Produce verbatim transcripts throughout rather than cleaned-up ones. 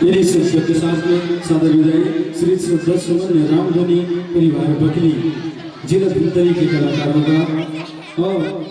इन्हीं शब्द के साथ में सादर विदाई श्री श्रद्धा सुमन रामधनी परिवार बकली, जिला धमतरी के कलाकारों का। और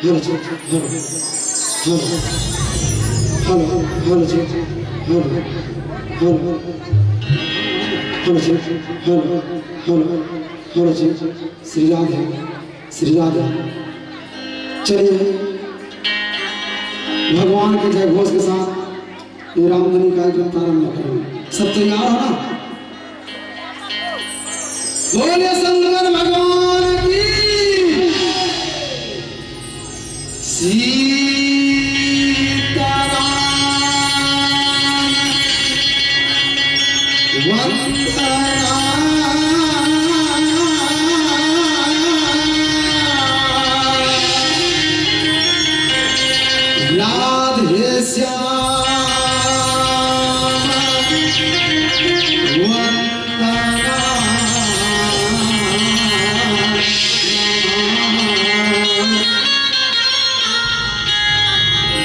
हेलो जी, हेलो, हेलो, हेलो, हेलो जी, हेलो, हेलो, हेलो जी, हेलो, हेलो, हेलो जी। श्री राधे, श्री राधे। चलिए, भगवान के जय घोष के साथ ये रामधुनी कार्यक्रम प्रारंभ करेंगे। सब तैयार हो ना? बोले शंकर भगवान की। सीताराम वंदना। राधे श्याम वंदना।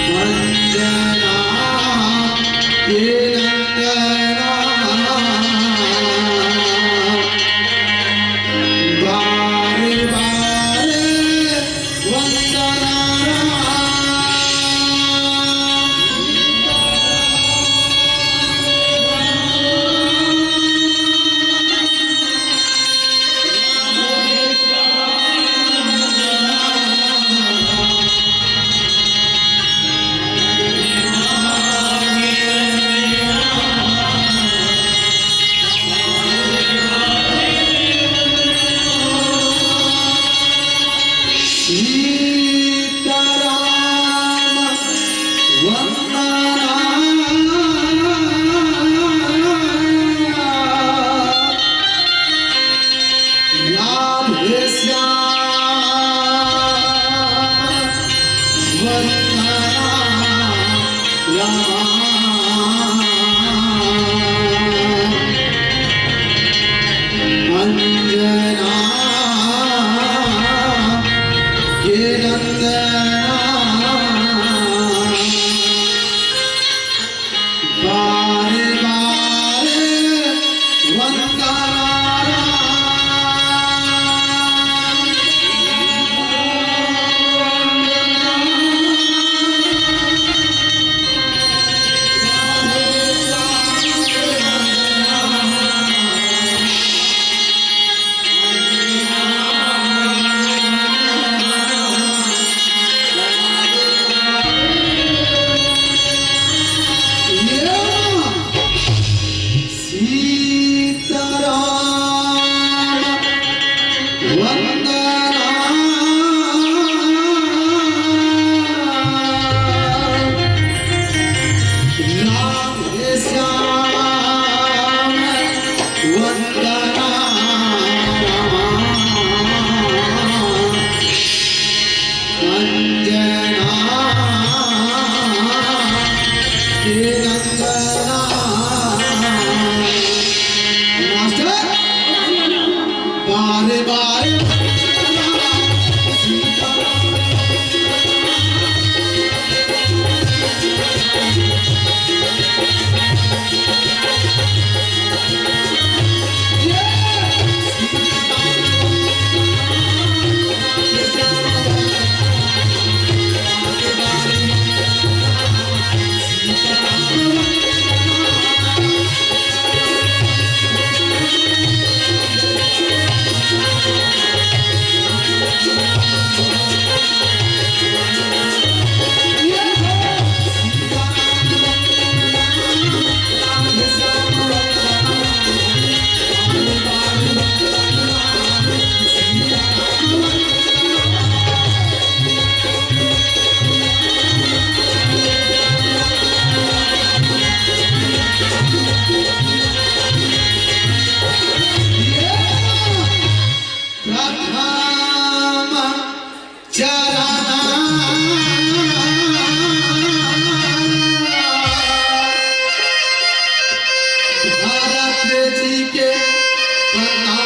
वंदना के नंदना। बारे बारे वंदना। सीताराम वंदना। राधे श्याम वंदना। राम अंजना के नंदना। बारे बारे वंदना।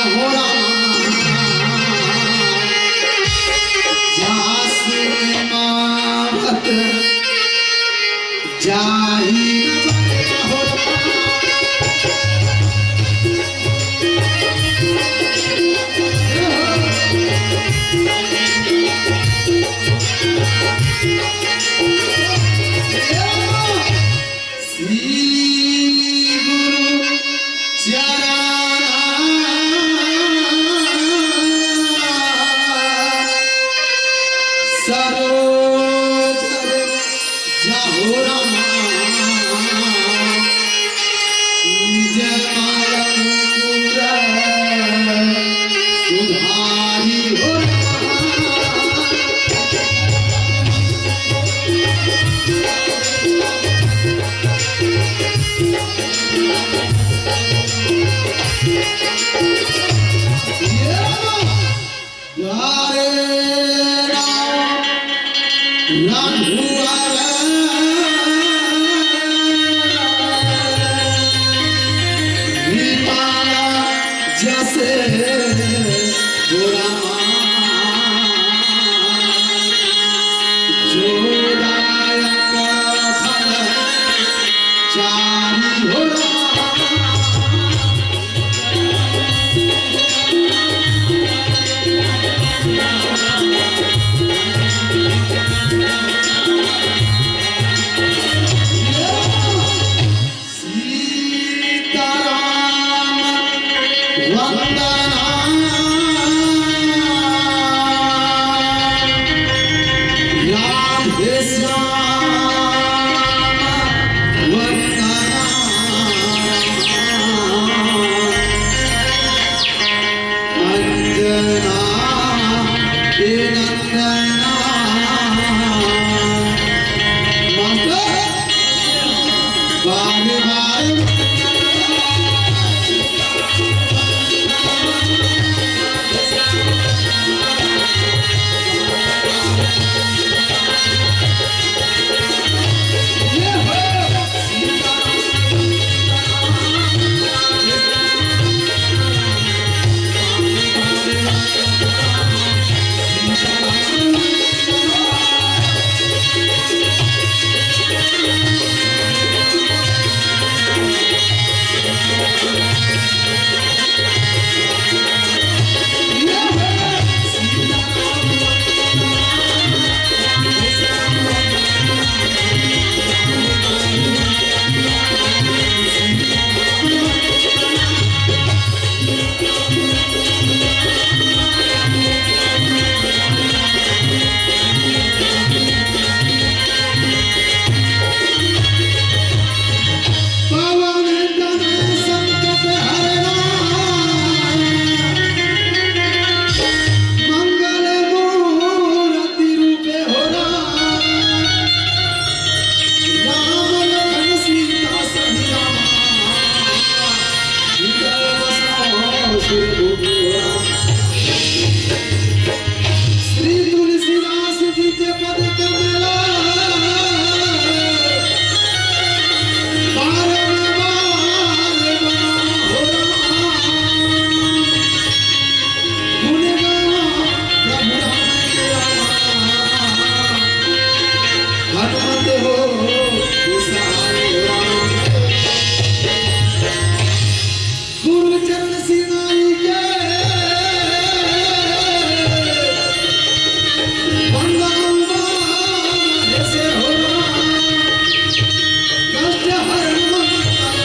हो रामा, जासु मावत जाहि न बने हो रामा। श्री गुरु चरण सरोज रज जाहो रामा, निज माया अंकुर सुधारी हो रामा। ये रामा। प्यारे राम रघुवर विमल जस गोरा जोदायक फल चारि हो राम। सीताराम वंदना, राधे श्याम वंदना। अंजना के नंदना। मास्टर, बार बार पवन तनय संकट हरना, मंगल मूरति रूप हो राम। राम लखन सीता सहित हृदय बसाओ सुरभूप हो राम। श्री तुलसीदास जी के पद कमल, बारंबार बार हो राम। गुण गावा प्रभु राम के राम। हनुमत हो गोसाई राम। गुरु चरण सिंह आई के वंदना उमा महेश हो राम। कष्ट हरण मंगल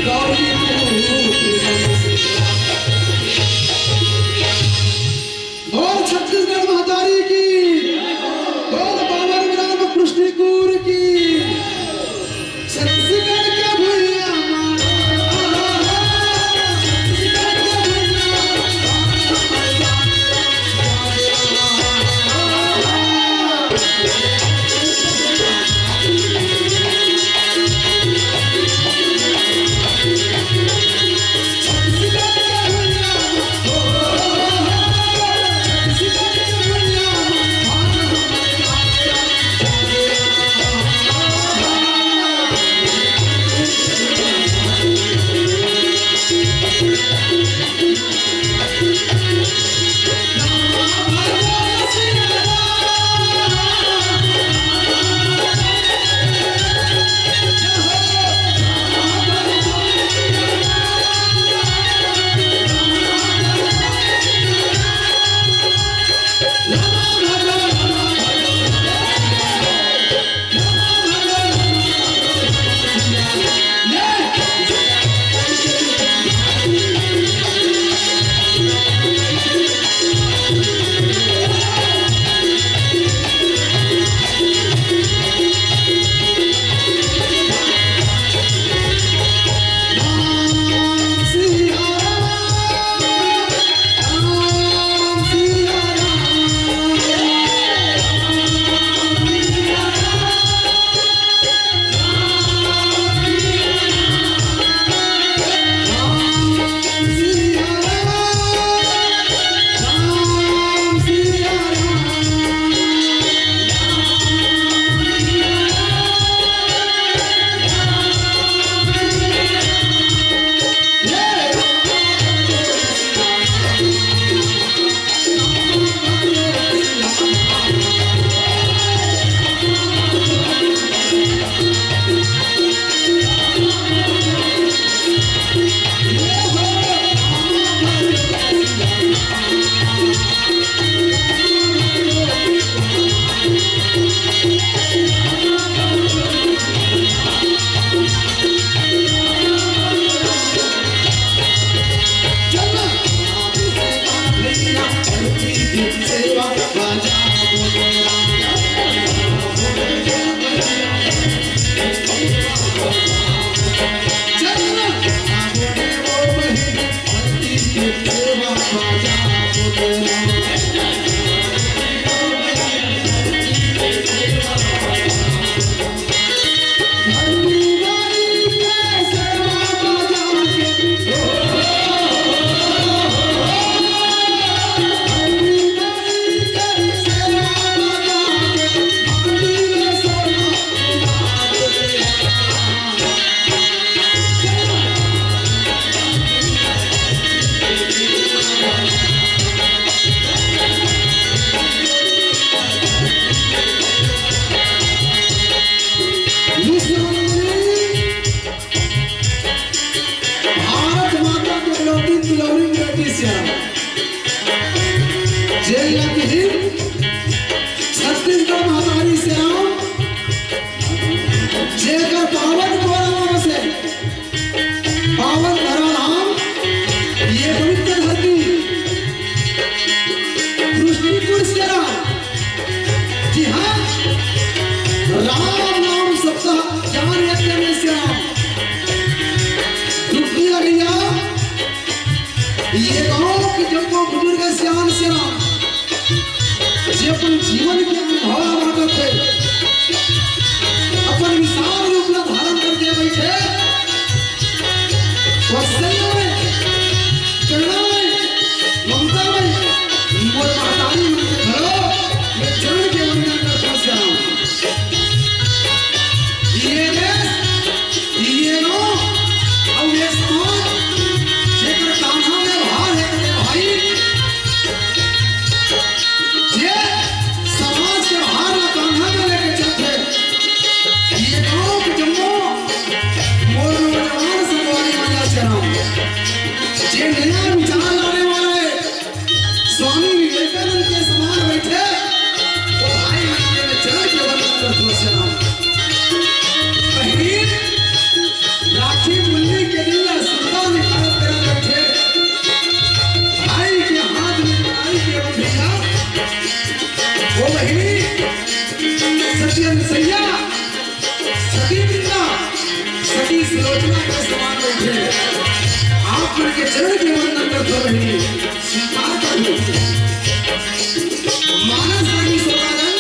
गौरी पुत्र बोल छत्तीसगढ़ महतारी की, बोल बाबा राम कृष्ण कूर की। छत्तीसगढ़ के भुइयां मां, छत्तीसगढ़ के भुइयां मां। जे लकिहिन छत्तीसगढ़ महतारी से राम, जेकर पावन कोरा से पावन धरा धाम, ये पवित्र धरती, दृष्टिपुर से राम। जी हाँ, राम नाम सप्ताह ज्ञान यज्ञ में से राम। दुखी लगिया, ये गांव के जम्मो बुजुर्ग सियान से राम, जे अपन जीवन के अनुभव बांटत हे, अपन विशाल रूप ला धारण करके बैठे, वात्सल्य में, करुणा में, ममता में, मोर महतारी मन के घलो, ये चरण के वंदन करथंव श्याम। ये देश, ये गांव, अउ ये समाज, जेकर कान्हा में भार हे, कथे भाई, जे समाज के भार ला कान्हा में लेके चलथे, ये गांव के जम्मो मोर नौजवान संगवारी मन ला श्याम, जे नया विचार लाने वाला हे, स्वामी विवेकानंद के समान बैठे, वो भाई मन के मैं चरण के वंदन करथंव श्याम। बहिनी, राखी पुन्नी के दिन ला सुरता निकाल कर बैठे, भाई के हाथ में कड़ाई के बंधैया, वो बहिनी, सती अनुसैया, सती वृंदा, सती सुलोचना के समान बैठे। आप मन के चरण के वंदन करथंव बहिनी, स्वीकार कर लो। मानस रानी शोभागन,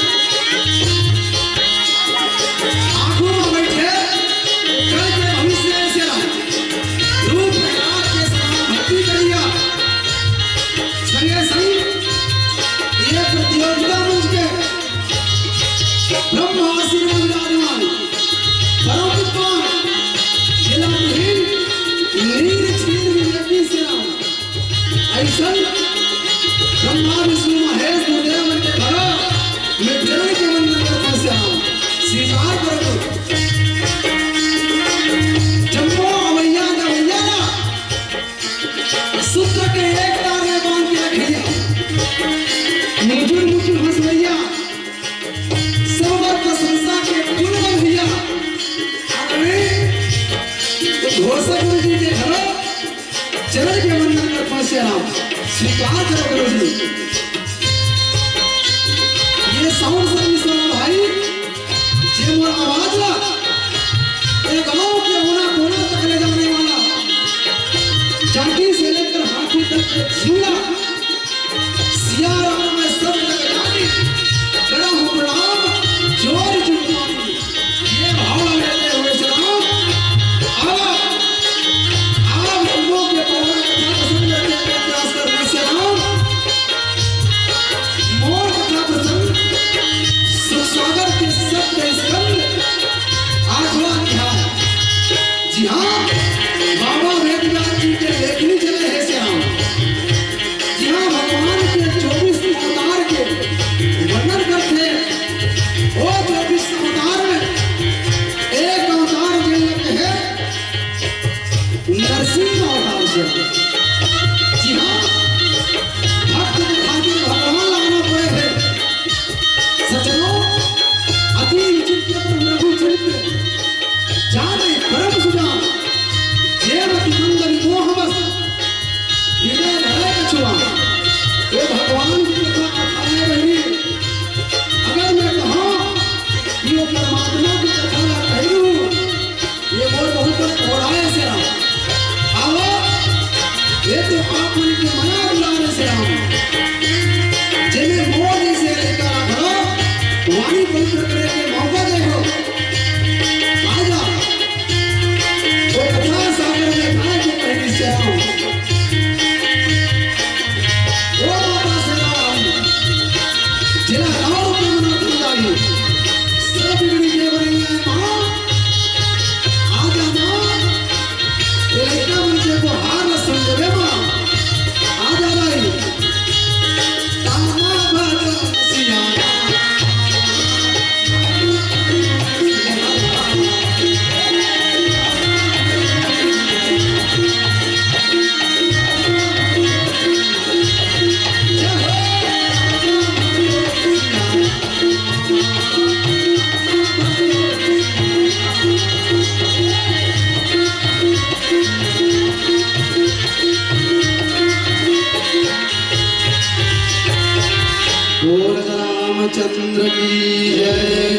बोल रामचंद्र की जय।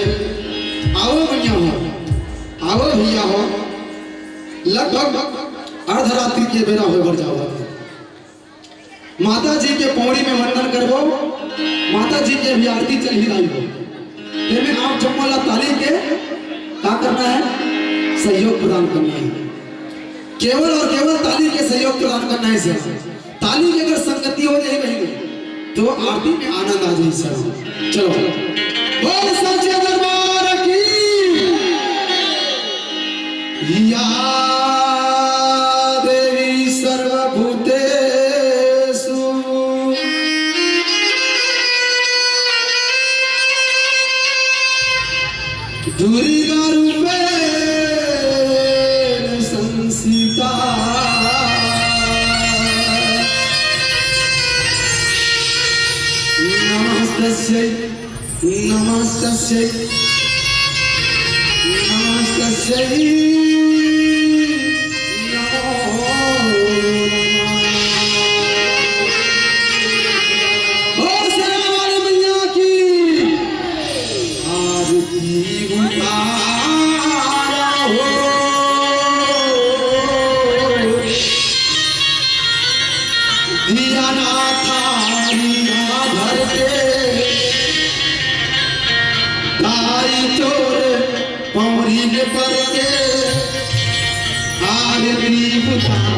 आवो भैया हो, आवो भैया हो, लगभग अर्धरात्रि के बेरा होय बर जावत हे। माता जी के पौड़ी में वंदन करबो, माता जी के अभी आरती चल ही रही हो, तेमे आप जम्मो ला ताली के का करना है? सहयोग प्रदान करना है। केवल और केवल ताली के सहयोग प्रदान करना है सर। ताली की अगर संगति हो जाए कहीं तो आरती में आनंद आ जाए सर। चलो, बोल सच्चे दरबार की। या देवी सर्वभूतेषु दुर्गा रूपेण संस्थिता। नमस्तस्यै, नमस्तस्यै, नमस्तस्यै नमो नमः। बोल शेरा वाली मैया की। आरती उतारा हो, दिया ना थारी ना धर के, ताई तोर पौड़ी में पड़ के आरती उतारा।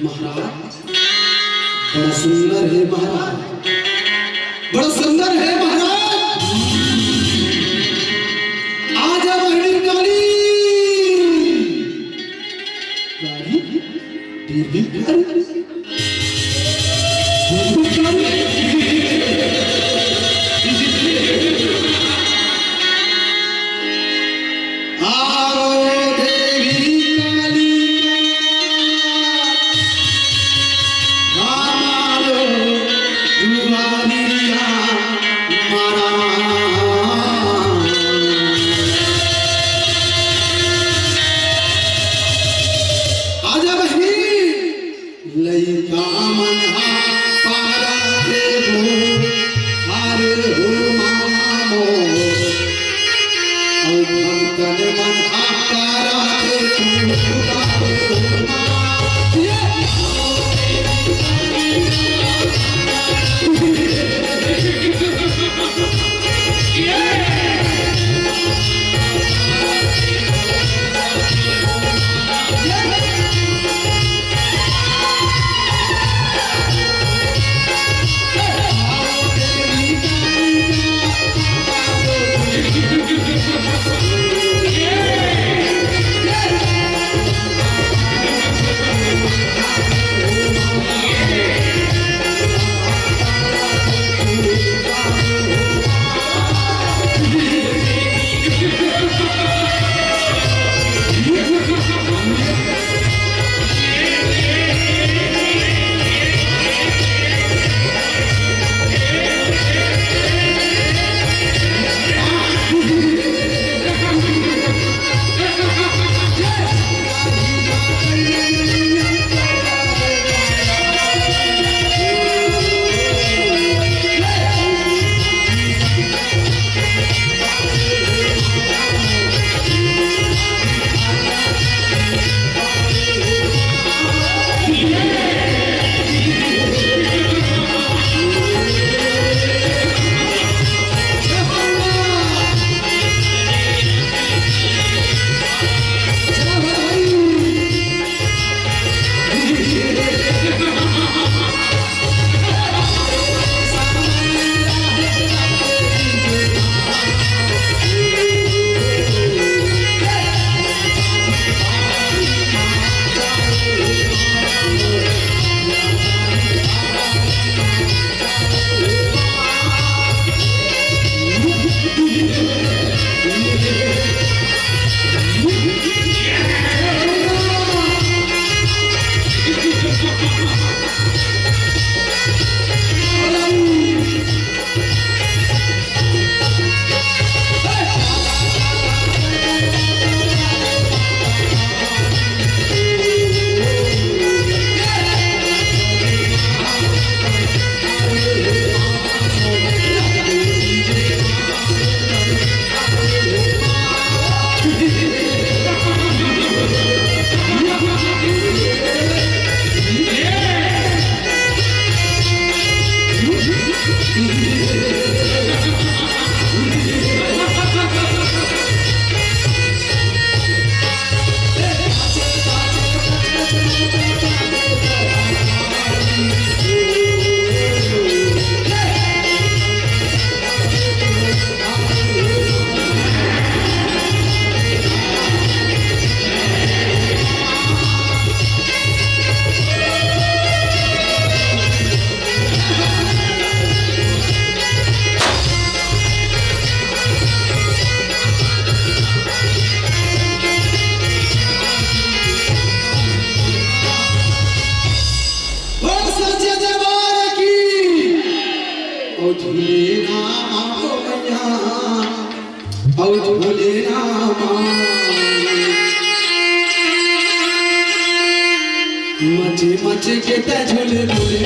महाराज, बड़ा सुंदर हे महाराज, बड़ा सुंदर हे महाराज। आजा बहिनी काली, काली, देवी काली। आओ देवी कालिका, हमारो दुआरिया मारा। आजा बहिनी। लइका मन हा पारा देबो, अरे हो मामो। अउ भक्तन मन हा पारा देबो, अरे हो मामो। ये बोल सच्चे दरबार की। ओ झूले ना माँ, ओ मैया, ओ झूले ना माँ। मचे मचे के ते झूले झूले।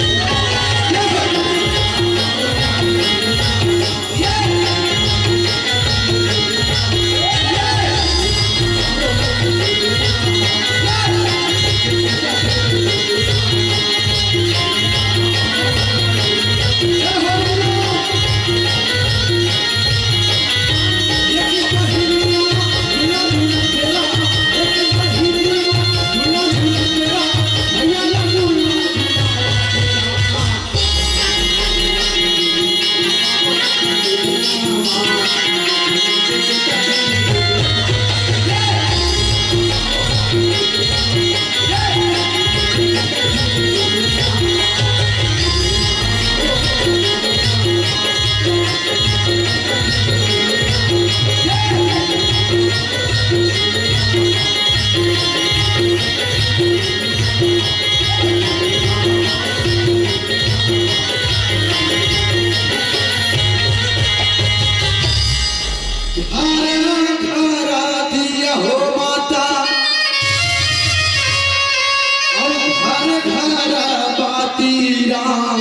घर बाती राम,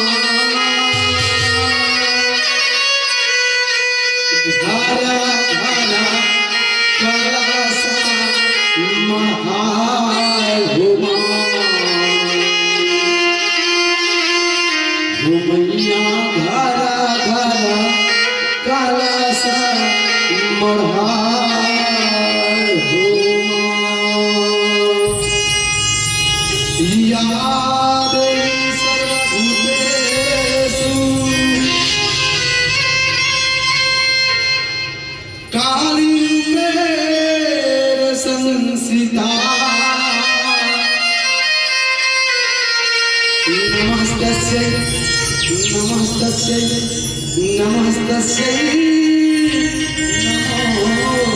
घर घर कलश मढ़ाए हो माँ। हो मैया घर घर कलश मढ़ाए हो माँ। या देवी सर्वभूतेषु काली रूपेण संस्थिता। नमस्तस्यै, नमस्तस्यै, नमस्तस्यै नमो नमः।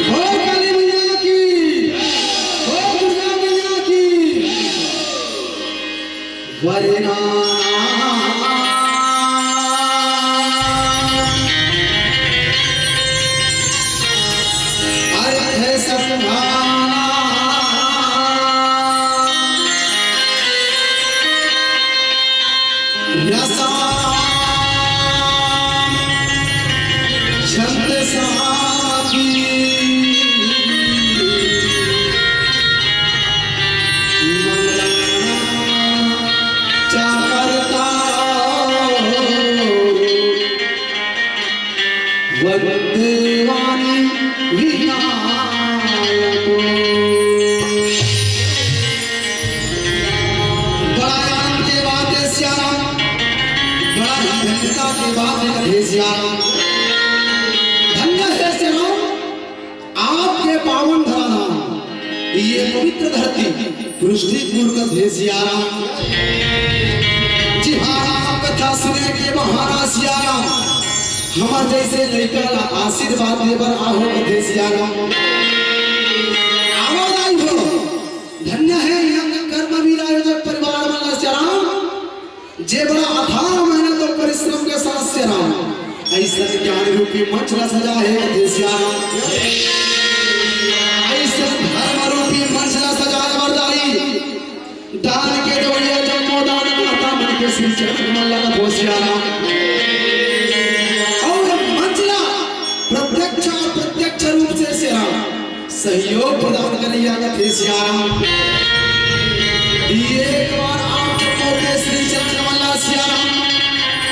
बोल काली मैया की, बोल दुर्गा मैया की। वरना अर्थ संभाना रसा छंद सामग्री मंगलाना चाकरता वंदे वाणी विनायको। बड़ा आनंद के बात है सियाराम, बड़ा ही धन्यता के बात है हे सियाराम। धन्य है सियाराम, आपके पावन धराधाम, ये पवित्र धरती पृथ्वीपुर का हे सियाराम। जी हाँ, राम कथा सुने के बहाना सियाराम, हमर जैसे लइका ला आशीर्वाद दे बर आहो हे सियाराम। आवाज आई हो, धन्य है यहाँ के कर्म वीर आयोजक परिवार वाला सियाराम। जे बड़ा अथाह मेहनत अउ परिश्रम के साथ सियाराम अइसन ज्ञान रूपी मंच ला सजाए हे हे सियाराम। अइसन धर्म रूपी मंच ला सजाए बर दाई दान के देवइया जम्मो दान दाता मन के श्री चरण कमल लगत हो सियाराम। अउ मंच ला प्रत्यक्ष अप्रत्यक्ष रूप से सियाराम सहयोग प्रदान करइया हे सियाराम। एक बार आप सबको के श्री चरण कमल ला सियाराम,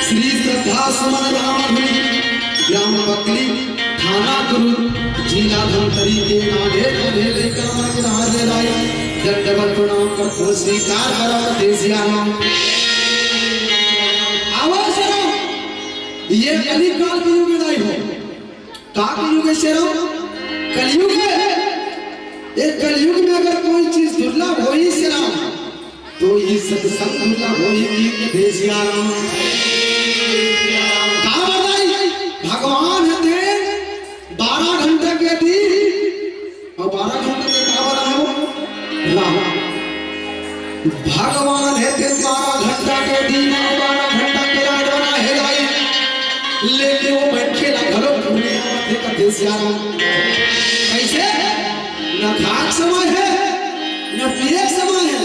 श्री श्रद्धा सुमन राम धुनी, ग्राम बकली, थाना कुरुद, जिला धमतरी के नान्हे नान्हे लइका मन के हाथ ले लाई, दंडवत प्रणाम करथों, स्वीकार करव हे सियाराम। आवाज करो, ये कलिकाल के युग में आई हो। का कलयुग हे सियाराम? कलयुग हे। ये कलयुग में अगर कोई चीज दुर्लभ होही सियाराम, तो ये सत्संग दुर्लभ होही हे सियाराम। का बताई? भगवान हे तेन बारह घंटा के दिन अउ बारह घंटा के का बनाए हो? रात। भगवान हे तेन बारह घंटा के दिन अउ बारह घंटा के रात बनाए हे दाई। लेकिन वो मनखे ला घलो पूरे आवत हे कथे सियाराम। कइसे? न खाए के समय हे, न पिए के समय हे।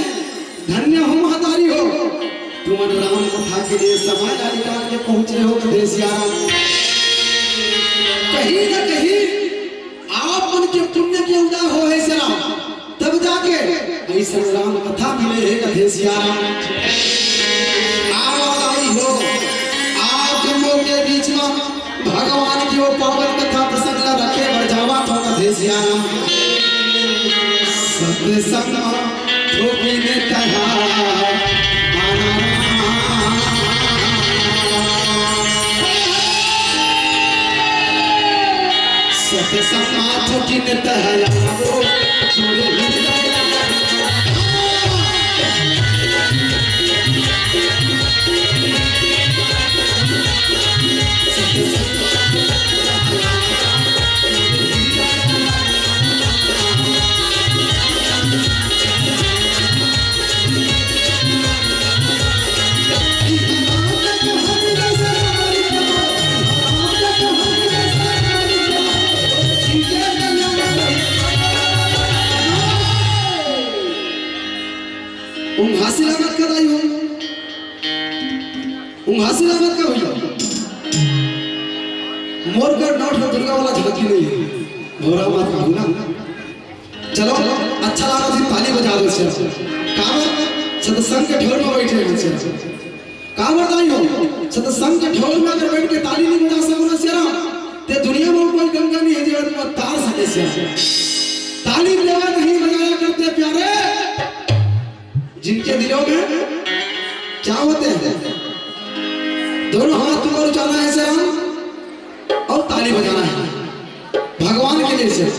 धन्य हो महतारी हो, तुमन राम कथा के लिए समय ला निकाल के पहुंचे हो कथे सियाराम। कहीं न कहीं आप मन के पुण्य के उदय होहे सियाराम, तब जाके अइसन राम कथा मिले हे कथे सियाराम। आवाज आई हो, आप जम्मो के बीच में भगवान के वो पावन कथा प्रसंग ला रखे बर जावत हो कथे सियाराम। सत्संग ठोकिन तहार आना। सत्संग ठोकिन तहार उंघासी लागत का दाई हो? उंघासी लागत का भैया? मोर कर नौ ठो दुर्गा वाला झांकी नहीं है। भोरा मत कहू ना। चलो, अच्छा लागत है, ताली बजा दो सर। काबर? सत्संग के ठोर में बैठे हैं सर। काबर दाई हो? सत्संग के ठोर में अगर बैठ के ताली नहीं बजा सको ना सर, ते दुनिया में कोई गंगा नहीं है जो तार सके सर। ताली देवा नहीं बजाया करते प्यारे, जिनके दिलों में क्या होते हैं? दोनों हाथ ऊपर उठाना है सर, और ताली बजाना है भगवान के लिए सर।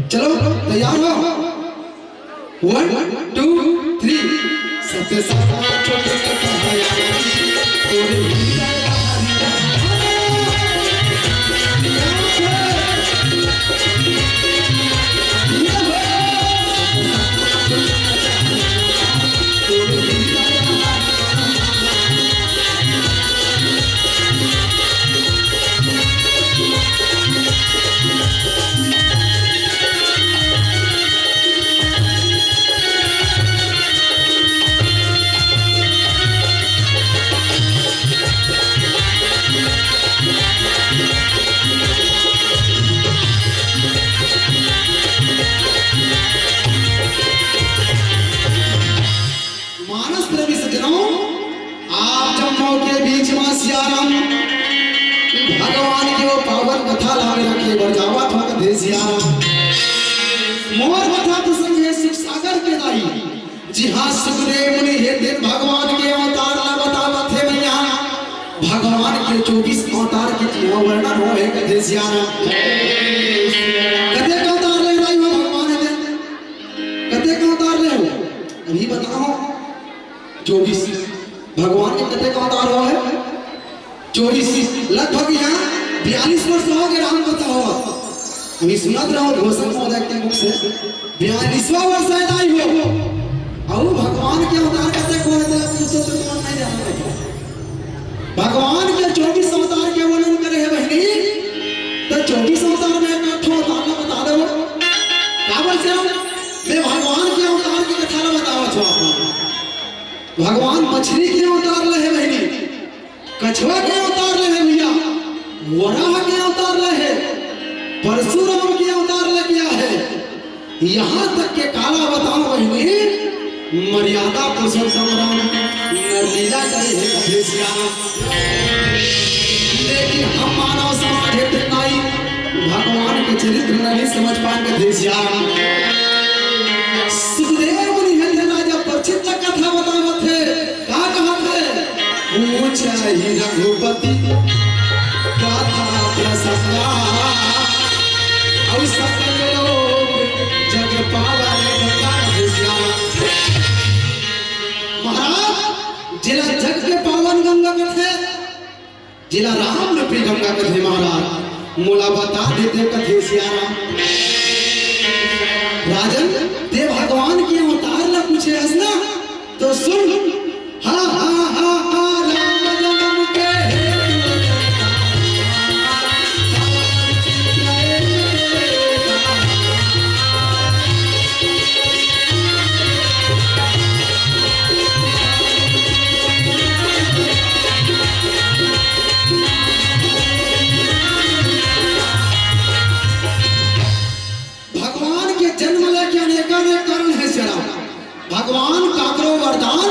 चलो, तैयार हो? One, two, three। सत्य सत्य छोटे से कहा यार। मानस प्रेमी सज्जनों, आप जम्मो के बीच में सियाराम भगवान के वो पावन कथा ला में रखे बर जावत हो कथे सियाराम। मोर कथा तो संग है शिव सागर के दाई, जिहां सुखदेव मुनि हे दिन भगवान के अवतार ला बतावत हे भैया। भगवान के चौबीस अवतार के जिहां वर्णन हो है कथे सियाराम। कते का अवतार ले भाई हो भगवान हे दिन? कते का अवतार ले हो? अभी बताओ। चौबीस। भगवान के कते का अवतार हो है? चौबीस। लगभग यहाँ बयालीस वर्ष हो गए राम कथा हो। अभी सुनत रहो घोषण महोदय के मुख से, बयालीसवाँ वर्ष है दाई हो। अउ भगवान के अवतार कते को है, तो कुछ तो कौन नहीं जाना है। भगवान के चौबीस अवतार के वर्णन करे है बहनी, तो चौबीस अवतार में एक ठो अवतार ला बता दो। काबर से मैं भगवान के अवतार की कथा ला बतावत हूँ आपको। भगवान मछली के अवतार ले है बहनी, कछवा के अवतार ले है भैया, वराह के अवतार ले है, परशुराम के अवतार ले गया है। यहाँ तक के काला बताओ बहनी, मर्यादा पुरुषोत्तम राम नर लीला करे है कथे सियाराम। लेकिन हम मानव समाज है नाई, भगवान के चरित्र नहीं समझ पाए कथे सियाराम। सुखदेव मुनि है राजा परीक्षित ला कथा बतावत है। का कहत हे? पूछहि रघुपति गाथा प्रसंगा, अउ सकल लोक जग पावन गंगा कथे सियाराम। महाराज, जेला जग के पावन गंगा कथे, जेला राम रूपी गंगा कथे महाराज, मोला बता देते कथे सियाराम। राजन, ते भगवान के अवतार ला पूछे हस ना, तो सुन। हा, हा, हा, हा, राम जन्म के हेतु भगवान के जन्म लेके अनेकानेक कारण है सर। भगवान काकरो वरदान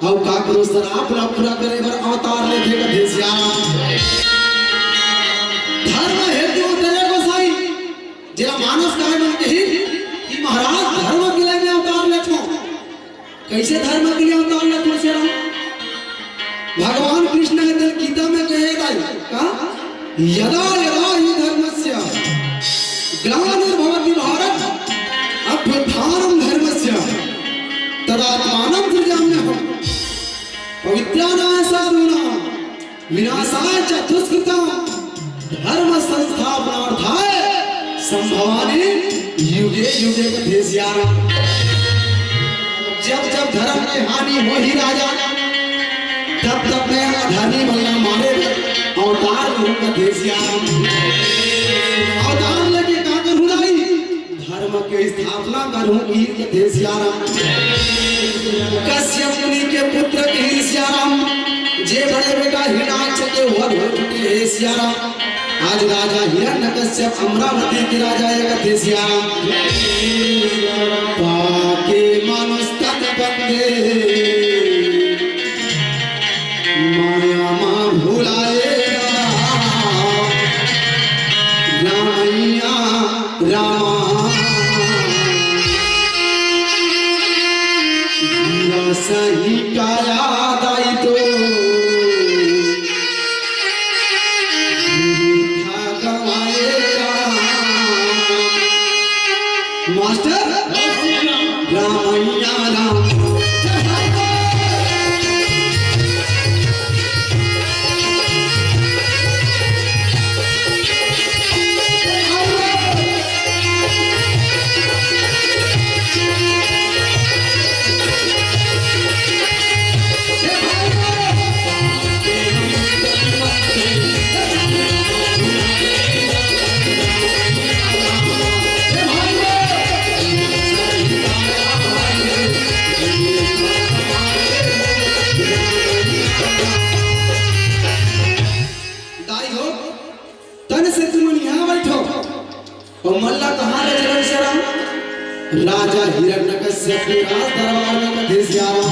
अउ काकरो सराप ला पूरा करे बर अवतार लेथे कथे सियाराम। धर्म हेतु अवतरे गोसाई, जेला मानस काय मन कही कि महाराज धर्म के लिए मैं अवतार लेथों। कैसे धर्म के लिए अवतार लेथों सियाराम? भगवान कृष्ण हे तेन गीता में कहे दाई, का? यदा यदा ही धर्मस्य ग्लानिर्भवति भारत अभ्युत्थानम धर्मस्य तदात्मानम सृजाम्यहम। पवित्राणाय साधूनाम विनाशाय च दुष्कृताम धर्म संस्थापनार्थाय संभवामि युगे युगे कथे सियाराम। जब जब धर्म के हानि होही राजा, तब तब मैं अधर्मी मन ला मारे अवतार लूं कथे सियाराम। अवतार लेके का करूं दाई? धर्म के स्थापना करहूं कहिके हे सियाराम। कश्यप मुनि के पुत्र कहिके हे सियाराम, जे बड़े बेटा हिरणाक्ष के वध हो चुके हे सियाराम। आज राजा हिरण्यकश्यप अमरावती के राजा हे कहिके हे सियाराम। पाके मानुष तन बंदे माया मा भुलाए राम, रामैया रामा। गिरा सही काया दाई तो गिरी था गवाए राम। मास्टर, रामैया राम। दाई हो, तन से तुमन यहाँ बैठो। अउ मन ला कहाँ ले चलन सियाराम? राजा हिरण्यकश्यप के राज दरबार में कहिके हे सियाराम।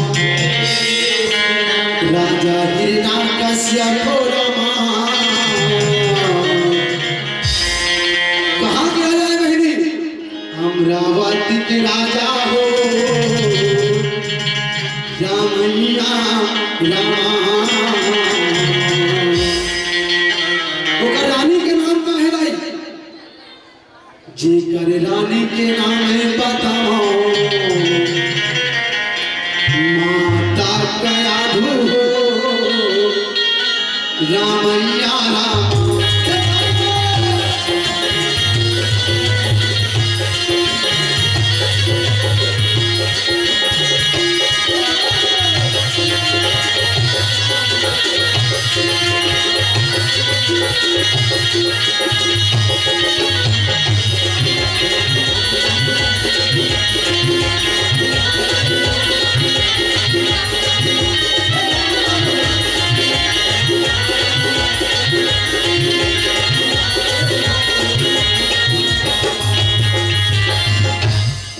राजा हिरण्यकश्यप हो रामा। कहाँ के राजा हे बहिनी? अमरावती के राजा हो। रामैया रामा। ओकर रानी के नाम का हे दाई? जेकर रानी के नाम हे बताओ, माता कयाधु हो, रामैया राम।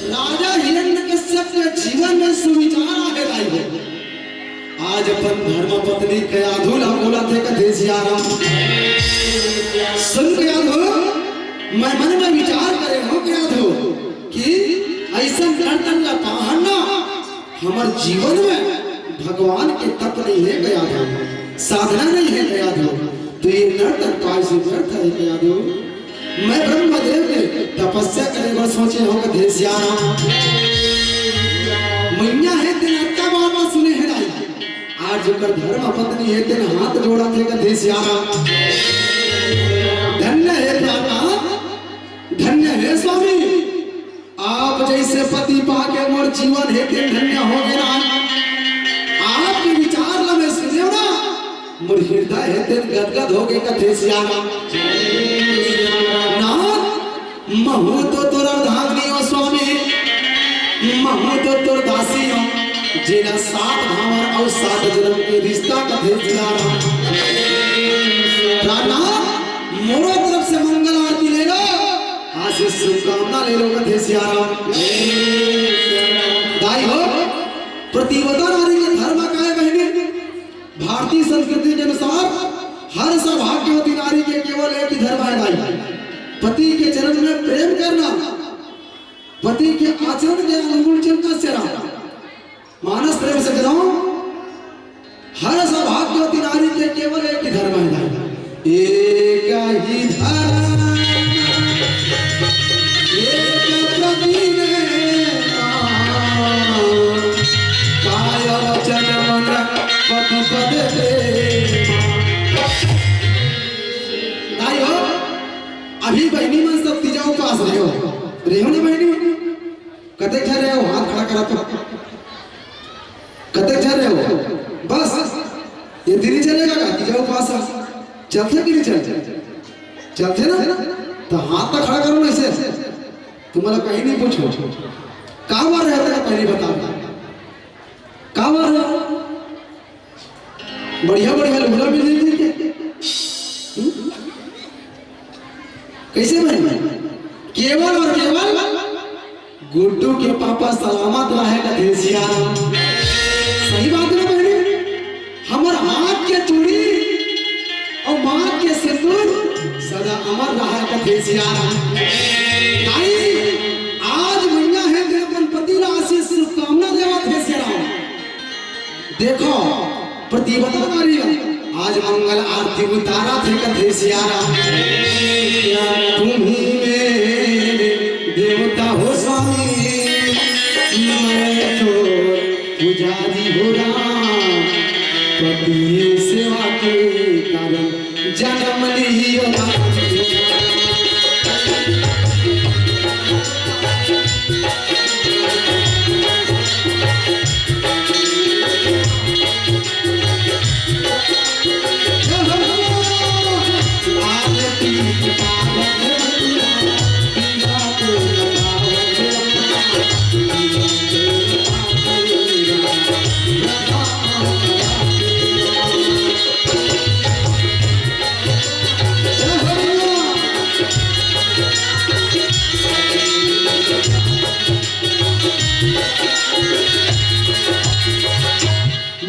राजा हिरण्यकश्यप के जीवन में सुविचार आगे लाई हो। आज अपन धर्म पत्नी कयाधु ला बोलथे कहिके हे सियाराम। सुन कयाधु, मैं मन में विचार करे हंव कयाधु कि अइसन नर्तन ला पाहन ना हमर जीवन में भगवान के तप नइ हे कयाधु, साधना नइ हे कयाधु, त ये नर्तन पाए से व्यर्थ हे कयाधु। मैं ब्रह्मदेव के तपस्या करे बर सोचे हंव कहिके हे सियाराम। मइया हे तेन अतका बार सुने हे दाई। आज ओकर धर्म पत्नी हे तेन हाथ जोड़थे कहिके हे सियाराम। धन्य हे प्राणनाथ, धन्य हे स्वामी। आप जइसे पति पाके मोर जीवन हे तेन धन्य होगे ना। आपके विचार ला मैं सुनेंव ना, मोर हृदय हे तेन गदगद होगे कहिके हे सियाराम। नाथ, महूं तो तोर अर्धांगिनी हो स्वामी, महूं तो तोर दासी हो, जेला सात भांवर अउ सात जनम के रिश्ता कहिके हे सियाराम। प्राणनाथ, मोरो तरफ से मंगल आरती ले लो, आशीष शुभकामना ले लो कहिके हे सियाराम। दाई हो, पतिव्रता नारी के धर्म का हे बहिनी? भारतीय संस्कृति के अनुसार हर सौभाग्यवती नारी के केवल एक ही धर्म हे दाई, पति के चरण में प्रेम करना, पति के आचरण के अनुकूल चलना सियाराम। मानस प्रेम से करो, हर सौभाग्यवती नारी के केवल एक ही धर्म हे दाई। एक ही धर्म, एक प्रतिज्ञा, काय वचन मन पति पद प्रेम। दाई हो, अभी बहिनी मन सब तीजा उपास रहे हो, रहे हो ना बहिनी मन? कतेक झन रहे हो, हाथ खड़ा करा तो। कतेक झन रहे हो? बस, ये दिन ही चलेगा का? तीजा उपास हे। चलथे कि नहीं चलथे? चलथे ना? तो हाथ तो खड़ा करो ना ऐसे। तुमला कहीं नहीं पूछो, का बार रहता है, पहले बता। का बार है? बढ़िया बढ़िया लुगरा मिल जाती है। हम्म? कैसे भाई? केवल और केवल गुड्डू के पापा सलामत रहे कथे सियाराम। सही बात ना बहनी? हमर हाथ के चूड़ी और माथ के सिंदूर सदा अमर रहा कथे सियाराम। ताई, आज मइया हे तेन अपन पति ला आशीष शुभकामना देवत हे सियाराम। देखो, पतिव्रता नारी आज मंगल आरती उतारत हे कथे सियाराम। तुम्ही मेरे देवता हो स्वामी, मैं तो पुजारी हो राम, पति सेवा के कारण जन्म लियो राम।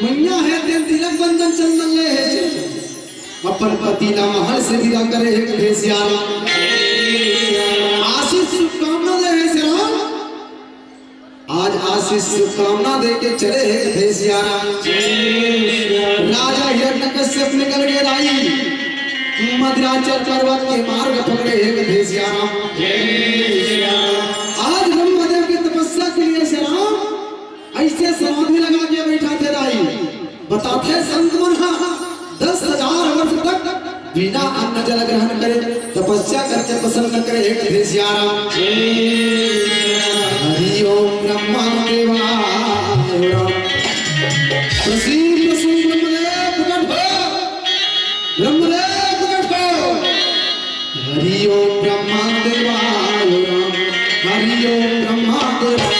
मइया हे तेन तिलक बंधन चंदन ले हे, अपन पति ला महल से विदा करे हे कथे सियाराम। आशीष शुभकामना दे हे सियाराम। आज आशीष शुभकामना दे के चले हे कथे सियाराम। राजा हिरण्यकश्यप निकल गे दाई, मंदराचल पर्वत के मार्ग पकड़े हे कथे सियाराम। आज ब्रह्मदेव के तपस्या के लिए सियाराम ऐसे समाधि लगा के बैठा थे दाई। बताथे संत मन हा दस हजार वर्ष तक बिना अन्न जल ग्रहण करे तपस्या करके प्रसन्न करे हे कथे सियाराम। हरि ओम ब्रह्मा देवाय राम। प्रसीद प्रसीद ब्रह्मदेव प्रकट हो, ब्रह्मदेव प्रकट हो। हरि ओम ब्रह्मा देवाय राम, हरि ओम ब्रह्मा देवाय।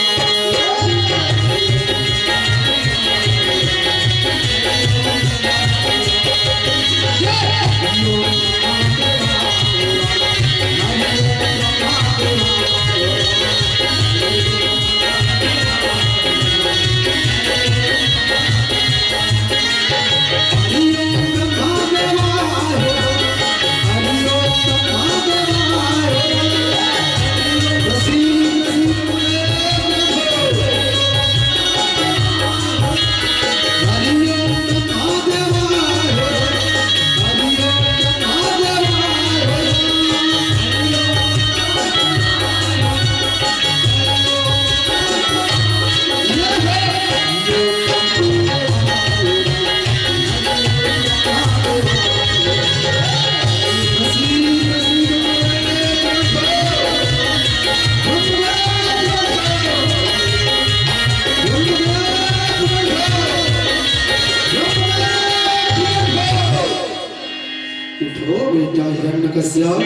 उठो बेटा हिरण्यकश्यप,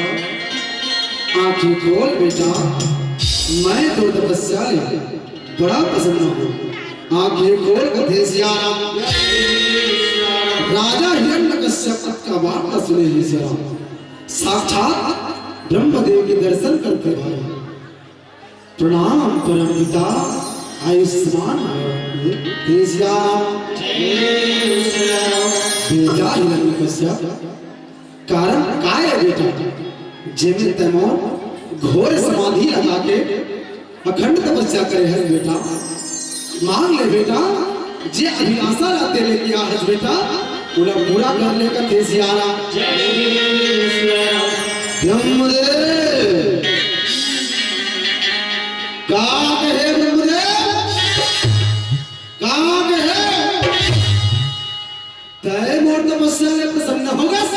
आंखें खोल बेटा, मैं तो तपस्या ले बड़ा प्रसन्न हूँ। आंखें खोल कथे सियाराम। राजा हिरण्यकश्यप का वार्ता सुने हे सियाराम। साक्षात ब्रह्मदेव के दर्शन करते भाई। प्रणाम परम पिता आयुष्मान भव। हे सियाराम। बेटा हिरण्यकश्यप, कारण काय हे बेटा, जेमे तैं मोर घोर समाधि लगा के अखंड तपस्या करे हस बेटा? मांग ले बेटा, जे अभिलाषा ला तैं लेके आ हस बेटा, ओला पूरा कर ले कथे सियाराम। ब्रह्मदेव, का कहे ब्रह्मदेव, का कहे? तैं मोर तपस्या ले प्रसन्न हो गस?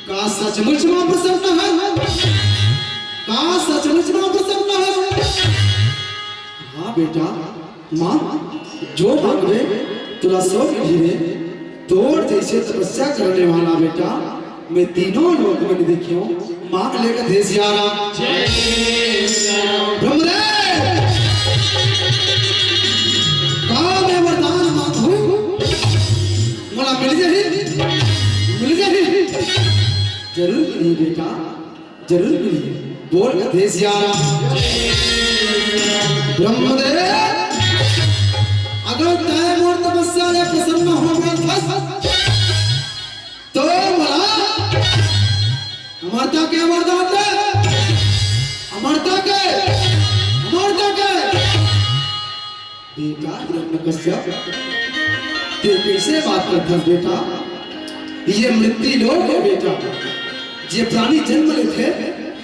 का सचमुच म प्रसन्न हस? का सचमुच म प्रसन्न हस? हाँ बेटा, माँ, जो मांगबे, तोला सब मिलही रे। तोर जैसे तपस्या करने वाला बेटा, मैं तीनों लोक में नइ देखेंव। मांग ले कथे सियाराम। जरूर मिलही बेटा, जरूर मिलही। बोल कथे सियाराम। ब्रह्मदेव, अगर तैं मोर तपस्या ले प्रसन्न हो गए हस, तो मोला अमरता के वरदान दे। अमरता के, अमरता के। बेटा हिरण्यकश्यप, तैं कइसे बात करथस बेटा? ये मृत्यु लोक हे बेटा। जे प्राणी जन्म लेथे,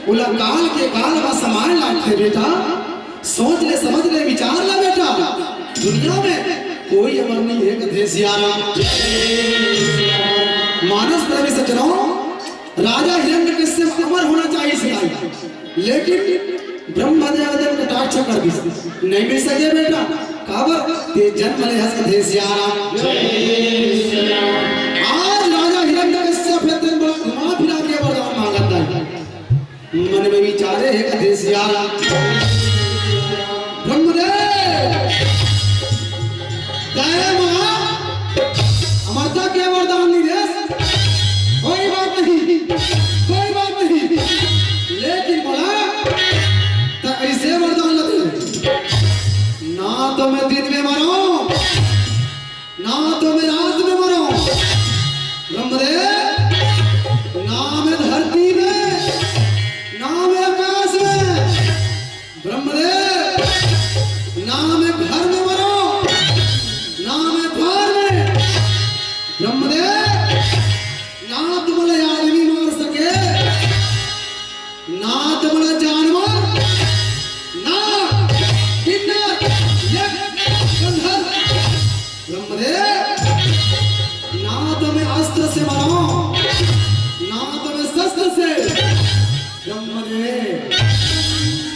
ओला काल के गाल म समाए लागथे बेटा। सोच ले, समझ ले, विचार ले बेटा। दुनिया में कोई अमर नहीं हे, कथे सियाराम। मानस प्रेमी सज्जनों, राजा हिरण्यकश्यप अमर होना चाहिस हे, लेकिन ब्रह्मदेव कटाक्ष कर दिस, नहीं मिल सके बेटा। काबर? तैं जन्म ले हस, कथे सियाराम। आज राजा हिरण्यकश्यप हे, तैं बड़ा घुमा फिरा के वरदान मांगत हे। मन में विचारे हे, कथे सियाराम। ब्रह्मदेव, दया माँ, अमरता के वरदान नहीं देस, कोई बात नहीं, कोई बात नहीं। लेकिन मोला तैं अइसे वरदान ला दे, ना तो मैं दिन में मरूं, ना तो मैं रात में मरूं। ब्रह्मदेव, ना मैं धरती में, ना मैं आकाश में। ब्रह्मदेव, ना मैं घर में मरूं, ना मैं द्वार में। ब्रह्मदेव, ना तो मोला आदमी मार सके, ना तो मोला जानवर, ना किन्नर, यक्ष, गंधर्व। ब्रह्मदेव, ना तो मैं अस्त्र से मरूं, ना तो मैं शस्त्र से। ब्रह्मदेव,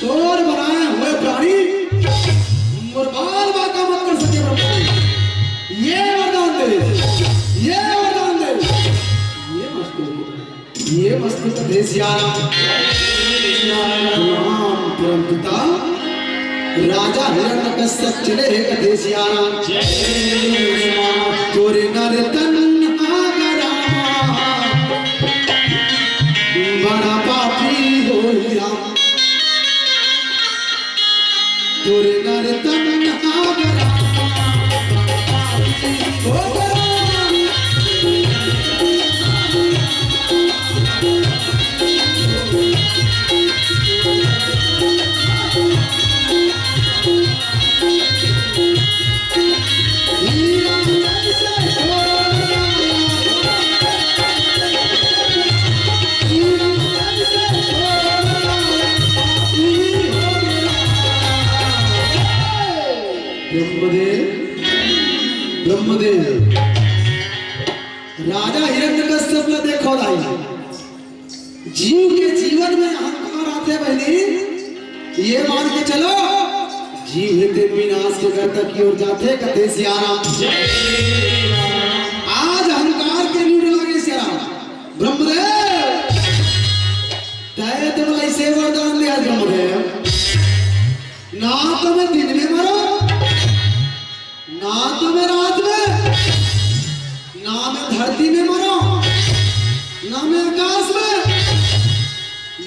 तोर बनाए हुए प्राणी मोर बाल बांका मत कर सके ब्रह्मदेव। ये वरदान दे, ये वरदान दे। ये मस्त, ये मस्त कथे सियाराम। राम परम पिता राजा हिरण्यकश्यप चले हे कथे सियाराम। तोरे नर तन आगरा बड़ा पापी होई राम। तोरे नर तन आगरा। ब्रह्मदेव, ब्रह्मदेव, राजा हिरण्यकश्यप ला देखो दाई, जीव के जीवन में अहंकार आथे बहिनी, ये मान के चलो, जीव हे तेन विनाश के गर्त की ओर जाथे, कथे सियाराम। आज अहंकार के नींद लागे सियाराम। ब्रह्मदेव, तैं तो मोला अइसे वरदान दे आज ब्रह्मदेव, ना तो मैं दिन में मरूं, ना तो मैं रात में, ना मैं धरती में मरूं, ना मैं आकाश में,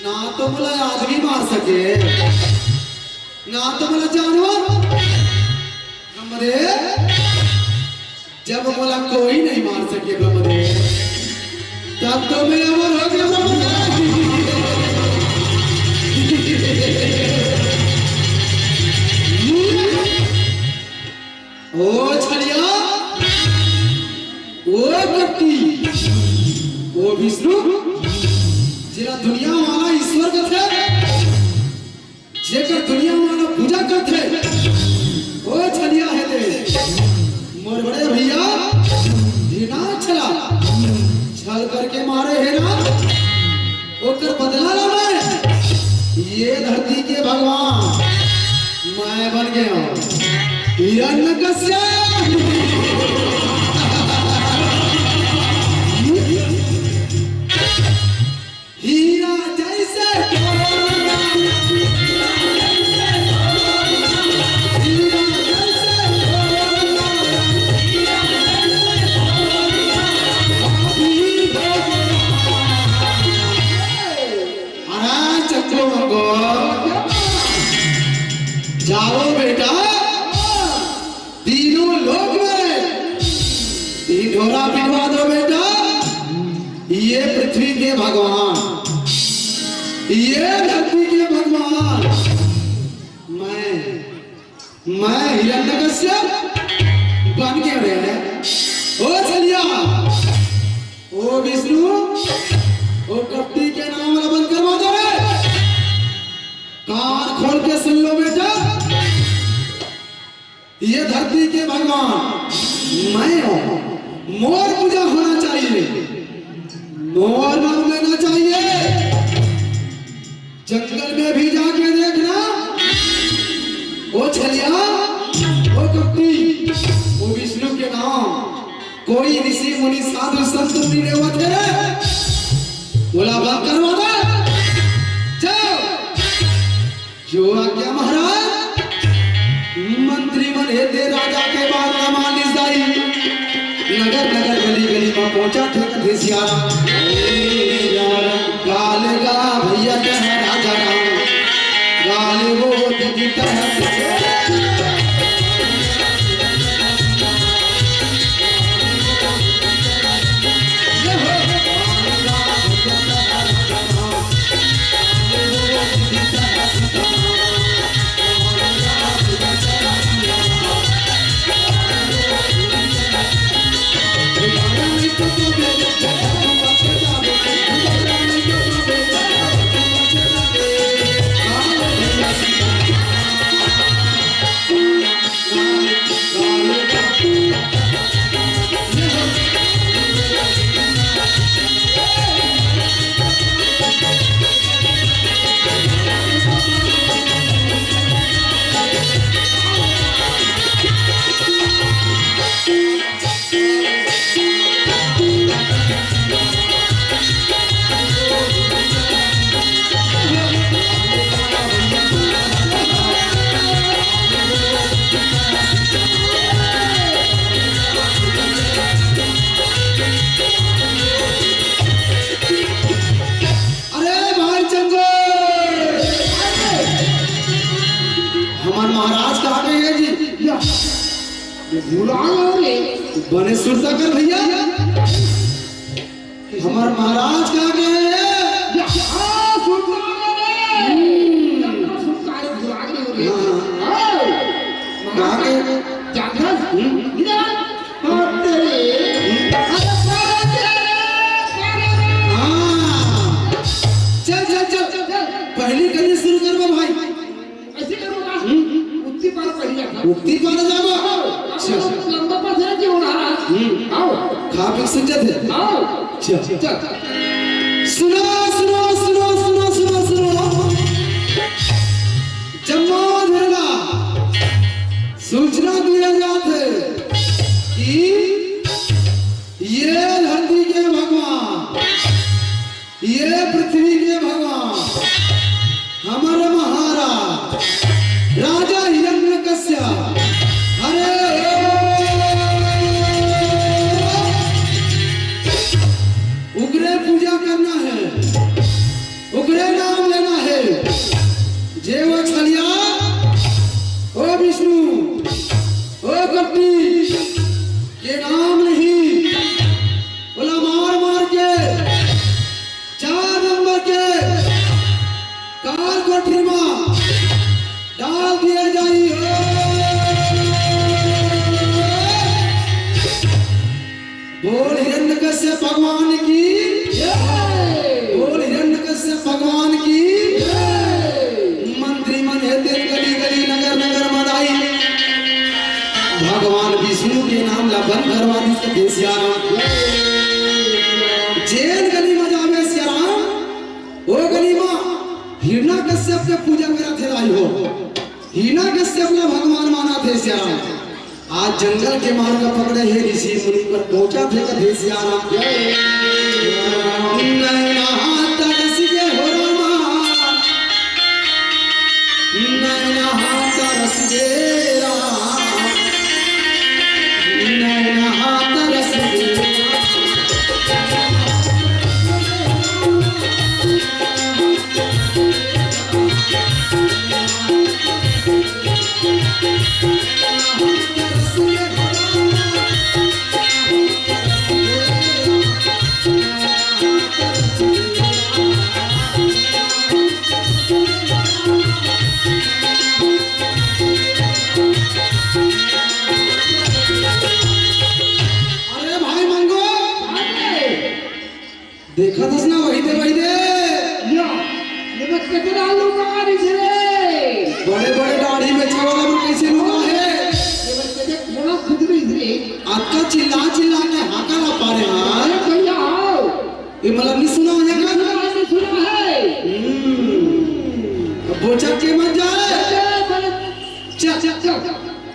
ना तो मोला आदमी मार सके, ना तो मोला जानवर। ब्रह्मदेव, जब मोला कोई नहीं मार सके ब्रह्मदेव, तब तो मैं अमर हो गया ब्रह्मदेव। ओ छलिया, ओ कत्ती, ओ विष्णु, जेला दुनिया वाला ईश्वर कथे, जेकर दुनिया वाला पूजा करथे, ओ छलिया हे ते। मोर बड़े भैया, ये ना छला, छल करके मारे हे ना, ओकर बदला ला मैं, ये धरती के भगवान मैं बन गया हूँ। हिरण्यकश्यप। हीरा जैसे ये पृथ्वी के भगवान, ये धरती के भगवान, मैं, मैं हिरण्यकश्यप बन के रे। ओ छलिया, ओ विष्णु, ओ कपटी के नाम ला बंद करवा दो रे। कान खोल के सुन लो बेटा, ये धरती के भगवान मैं हूँ, मोर पूजा होना चाहिए, मोर नाम लेना चाहिए। जंगल में भी जाके देखना, ओ छलिया, ओ कपटी, ओ विष्णु के नाम कोई ऋषि मुनि साधु संत नहीं लेवत हे रे। बोला बंद करवा दे। जाओ। जो आज्ञा महाराज। मंत्री मन हे ते राजा के बात ला मानिस दाई। नगर नगर गली गली में पहुंचा थे कथे सियारा। गाल गा भैया तह राजा राम। गाल वो दीदी तह अरे भाई चंदू, हमार महाराज कहाँ गए हैं जी? या, ये भुला गए रे। बने सुरता कर भैया, हमार महाराज कहाँ गए हैं? या, आ, सुरता गए रे। हम्म। सुरता है, भुला गए रे। हाँ। आओ। कहाँ गए? जानथस? हम्म। इधर आ। हाँ, तेरे। अरे, सारे तेरे, सारे तेरे। हाँ। चल, चल, चल। चल। पहली कली शुरू करबो भाई। ऐसे करो ना। हम्म। उक्ति पार पहली जाता। उक्ति पार जाबो। हाँ। चल। लंबा पास है जी, उड़ा रहा। हम्म। आओ। खा पी के सुत जाते। आओ। चल। चल। सुनो, सुनो, सुनो। जम्मो धरना सूचना दिया जात है कि ये धरती के भगवान, ये पृथ्वी के भगवान, हमर महाराज राजा हिरण्यकश्यप, अरे उगरे पूजा करना है। ओकरे नाम लेना है। जे वो छलिया, ओ विष्णु, ओ कपटी के नाम नहीं, ओला मार मार के चार नंबर के काल कोठरी में डाल दिया जाई हो। बोल हिरण्यकश्यप भगवान की। जय। बोल हिरण्यकश्यप भगवान की। जय। मंत्री मन हे तेन गली गली नगर नगर मदाई। भगवान विष्णु के नाम ला बंद करवा दिस कथे सियाराम। जेन गली में जावे सियाराम, ओ गली में हिरण्यकश्यप के पूजा करत हे दाई हो। हिरण्यकश्यप ला भगवान मानत हे सियाराम। आज जंगल के मार्ग पकड़े हे ऋषि मुनि पर पहुंचत हे कथे सियाराम। नैना तरस गे हो रामा, नैना तरस गे राम, नैना तरस गे राम। चल के मत जाए। चल, चल, चल।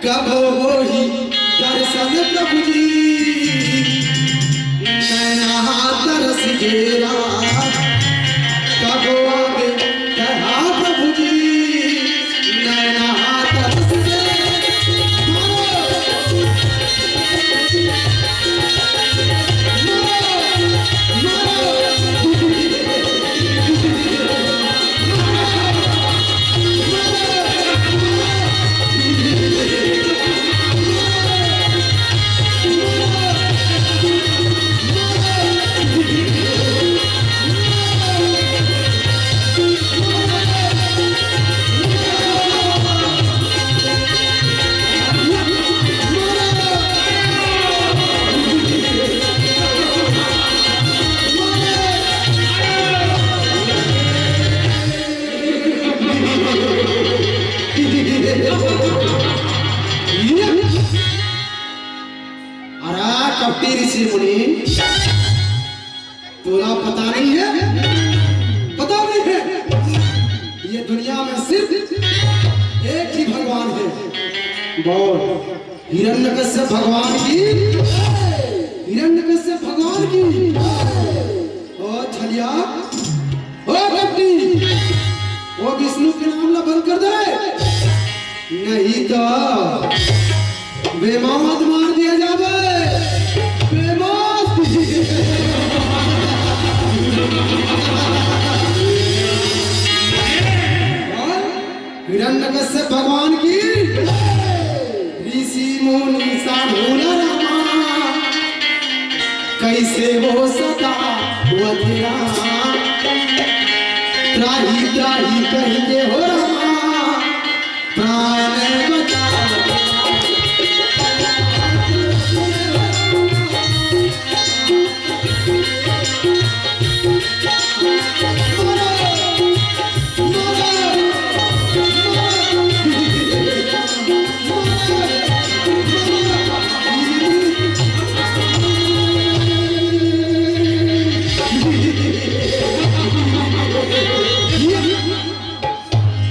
कब होही दर्शन प्रभु जी, नैना तरस गेरा। कब आगे कहा प्रभु जी, नैना तरस गेरा। अरे कपटी ऋषि मुनि, तोला पता नहीं है, पता नहीं है, ये दुनिया में सिर्फ एक ही भगवान है। बोल। हिरण्यकश्यप भगवान की, हिरण्यकश्यप भगवान की। ओ छलिया, ओ कपटी, ओ विष्णु के नाम ला बंद कर दे, नहीं तो बेमौत मार दिया जावे। बेमौत। और हिरण्यकश्यप भगवान की, ऋषि मुनि साधु नर रामा, कैसे हो सदा वधिरा, त्राही त्राही कहि के हो रामा, प्राण बचाओ।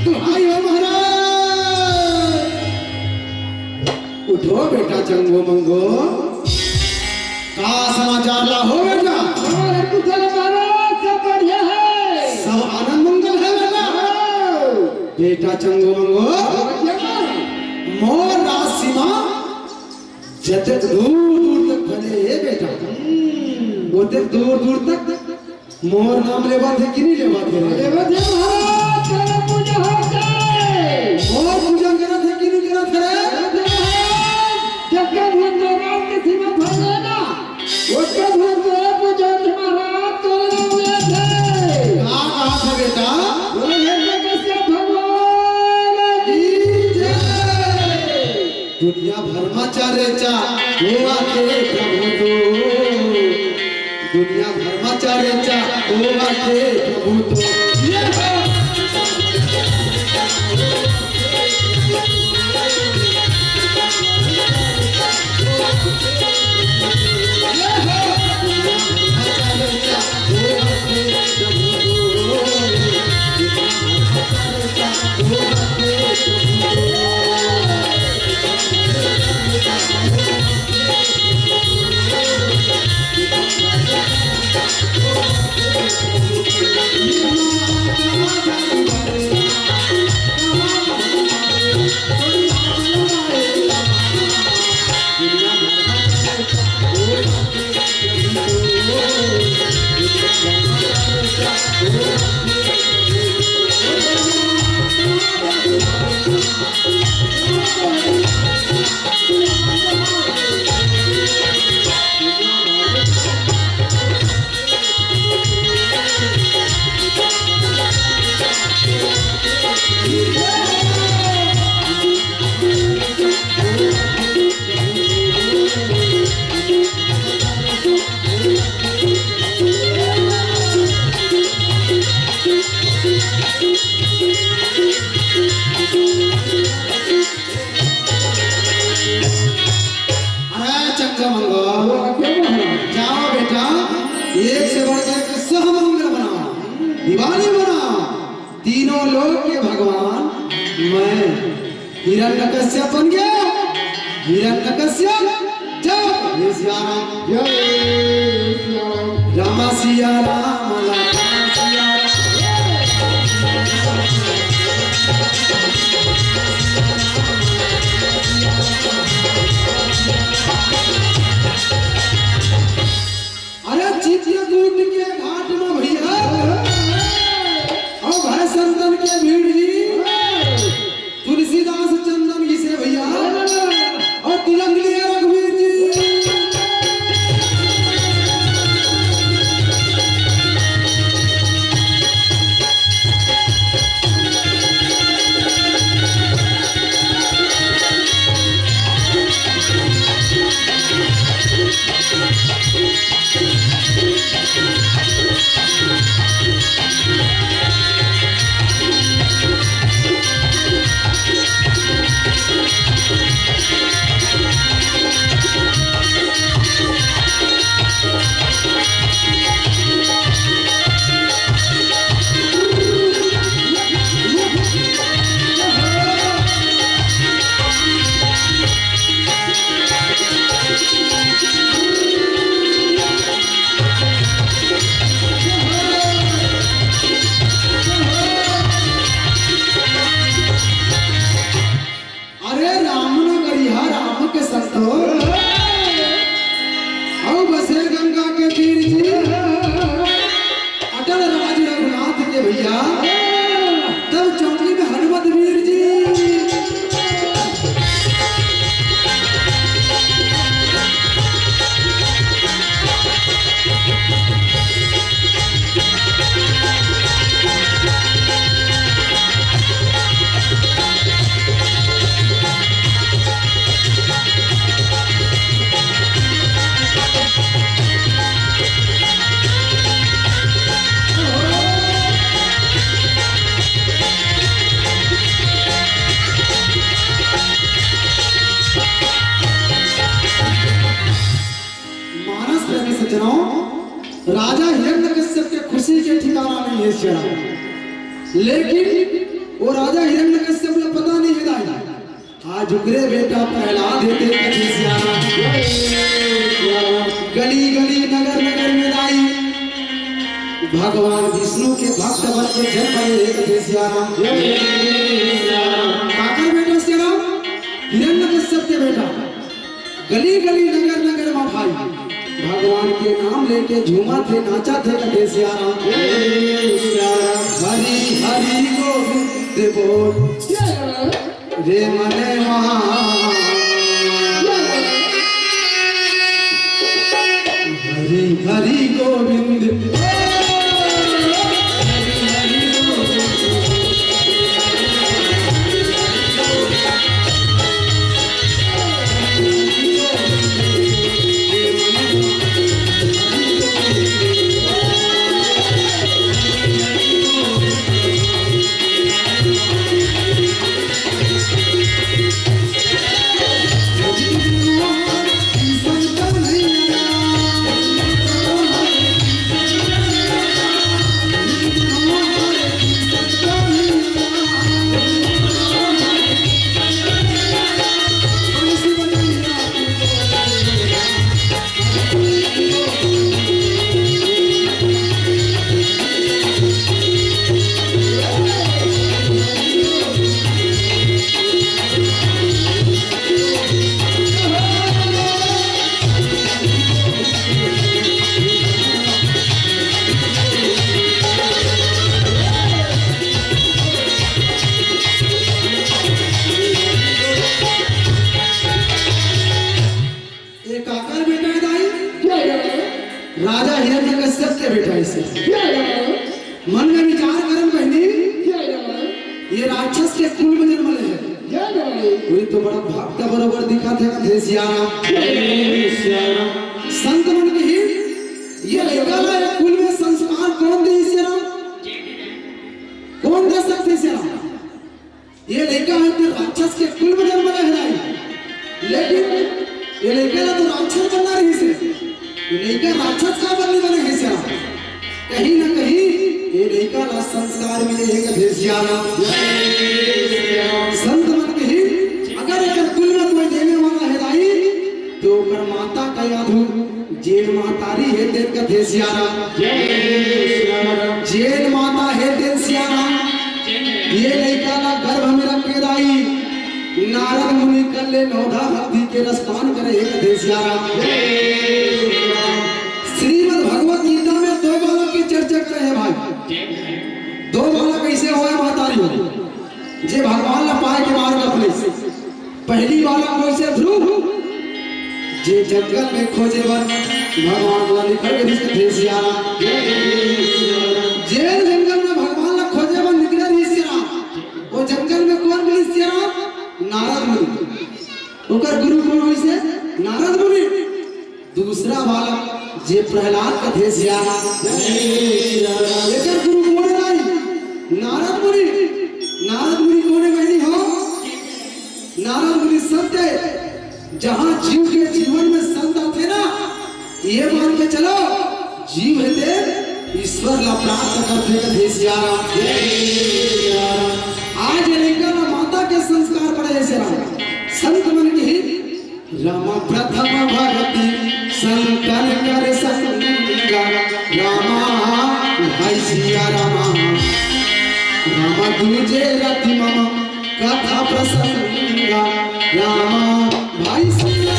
दुहाई हो महाराज। उठो बेटा चंगो मंगो, का समाचार ला हो बेटा? अरे कुशल महाराज, सब बढ़िया है। सब आनंद मंगल है बेटा? हाँ। बेटा चंगो मंगो, हाँ, क्या? मोर राज सीमा जतेक दूर दूर तक फैले हे बेटा, हम्म। ओतेक दूर दूर तक मोर नाम लेवत हे कि नहीं लेवत हे? लेवत हे महाराज, चरण पूजा हो जाए। मोर पूजा करत हे कि नहीं करत हे रे? लेवत हे महाराज, जब जब हम दरबार के सीमा फैले ना, ओतका दूर से पूजा होथे महाराज, चरण पूजा होथे। का कहा था बेटा? बोले हे कश्यप भगवान की जय। दुनिया भर मा चर्चा होवत हे प्रभु तो, दुनिया भर मा चर्चा होवत हे प्रभु तो। ये हो। मैं हिरण्यकश्यप बन गया। हिरण्यकश्यप, जय हे सिया राम। जय सिया राम। रामा सिया राम, लखन सिया राम। अरे चित्रकूट के घाट में भैया, अउ भाई संतन के भीड़ जी, तुलसीदास चंदन घिसे भैया, अउ तिलक लिए रघुवीर जी। अरे राम नगरिया राम के संतो, अउ बसे गंगा के तीर जी, अटल राज रघुनाथ के भैया, तब चौकी में हनुमत वीर जी। मानस प्रेमी सज्जनों, राजा हिरण्यकश्यप के खुशी के ठिकाना नहीं हे सिया राम। लेकिन वो राजा हिरण्यकश्यप ला पता नहीं हे दाई, आज ओकरे बेटा प्रहलाद हे तें कथे सिया राम। गली गली नगर नगर में दाई भगवान विष्णु के भक्त बन के जन्म ले हे कथे सिया राम। काकर बेटा सिया राम? हिरण्यकश्यप के बेटा। गली गली नगर नगर मा भाई भगवान के नाम लेके झूमत हे, नाचत हे कथे सिया राम। हरि हरि गोविंद बोल रे मनवा। हरि हरि गोविंद। ये काकर बेटा हे दाई? राजा हिरण्यकश्यप के बेटा हे। मन में विचार करन बहिनी, ये राक्षस के कुल में जन्म ले हे। वही तो बड़ा भक्त बरोबर दिखत हे, कथे सिया राम। संत मन कही, ये लइका ला ये कुल में संस्कार कोन दे सिया राम? कोन दे सकथे सिया राम? ये लइका हे तो राक्षस के कुल में जन्म ले हे दाई, लेकिन ये लइका ला तो राक्षस बनना रहिस हे, ये लइका राक्षस काबर नइ बने हे सिया राम? कहीं ना कहीं ये लइका ला संस्कार मिले हे, कथे सिया राम। सियाराम। जय सियाराम। जेन माता हे तेन सियाराम। ये लइका ला गर्भ में रख के दाई नारद मुनि कर ले नवधा भक्ति के रसपान करे हे कथे सियाराम। श्रीमद् भगवत गीता में दो बालक की चर्चा करे हे भाई। दो बालक ऐसे होय महतारी हो, जे भगवान ला पाए के मार्ग अपने। पहली बालक कोई से ध्रुव, जे जंगल में खोजे बर भगवान ला निकल के रिश्ते थे सियाराम। जे जंगल में भगवान ला खोजे बर निकले रिश्ते राम, वो जंगल में कौन मिले सियाराम? नारद मुनि। ओकर गुरु कौन होइसे? नारद मुनि। दूसरा बालक जे प्रहलाद कथे सियाराम। एकर गुरु कोन राई? नारद मुनि। नारद मुनि कोन हे बहिनी हो? नारद मुनि संत हे। जहाँ जीव के जीवन में संत आथे ना, ये मान के चलो, जीव हे ते ईश्वर ला प्राप्त करथे कथे सियाराम। आज लइका ला माता के संस्कार पड़े हे सियाराम। संत मन की राम प्रथम भगति संतन कर संगा, रामा भाई सिया रामा। राम दूजे रति मम कथा प्रसंगा, रामा भाई सिया।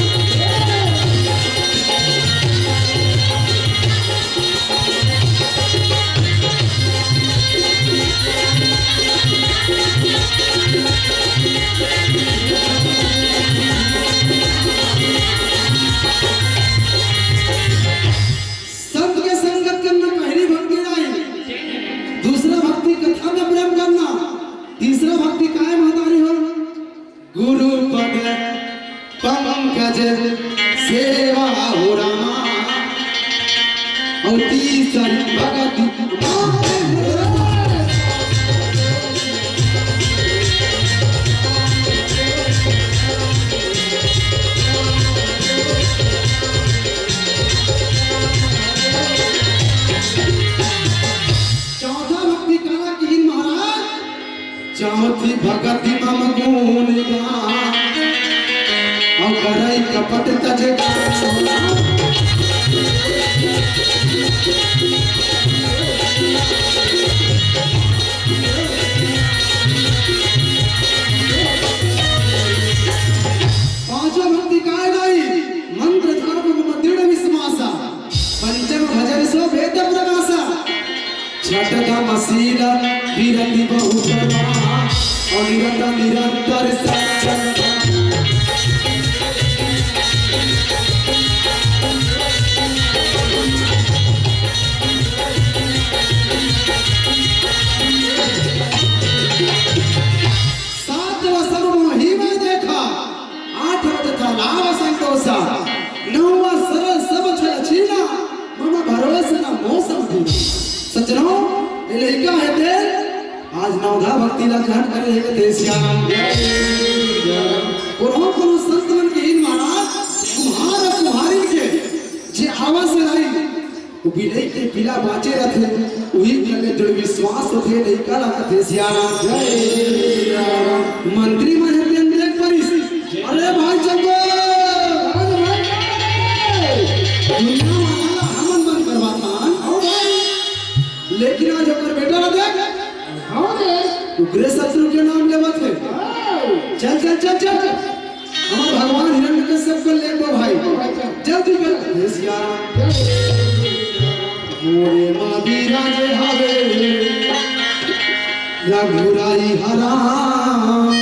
संत के संगत करना पहली भक्ति आई, दूसरा भक्ति कथा में प्रेम करना, तीसरा भक्ति काय महतारी हो? गुरु पद पंकज सेवा हो रामा, और तीसरी भगति। चौथा भक्ति काला किहिन महाराज? चौथी भगति मम गुण गान, अउ करई कपट तज गान। पांचवा भक्ति काय गाई? मंत्र जाप मम दृढ़ विश्वासा, पंचम भजन सो भेद प्रकाशा। छठ तम सील बिरति बहु कमा, अनिरत निरंतर सत्संग। सात वसन मोहि मैं देखा, आठ वसन था लाभ संतोषा, नौवा सरल सब छल छीना, मम भरोस न मोसम दीना। सज्जनों, ये लइका हे ते आज नवधा भक्ति ला ग्रहण करे हे ते सियाराम। कोनो कोनो संत मन के इन महाराज कुम्हार अउ कुम्हारिन के जे आवा से आई, वो बिलई के पीला बाचे रथे, उही के दृढ़ विश्वास होथे, लइका ला कथे सियाराम। मंत्री मन हे तेन देख परिस, अरे भाई चंदो, दुनिया वाला हमन बंद करवाथन। लेकिन आज ओकर बेटा ला देख, हाँ रे। उग्र शत्रु के नाम लेवत हे। हाँ। चल, चल, चल, चल। हमर भगवान हिरण्यकश्यप को लेबो भाई। जल्दी कर। हे सियाराम। मोरे माँ बीरा जे हवे, रघुराई हराम।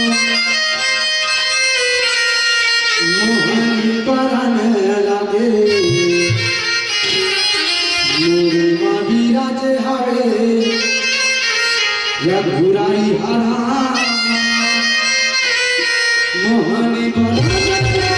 मोहन परन लागे। मोरे माँ बीरा जे हवे, रघुराई हरा। मोहन परन लागे।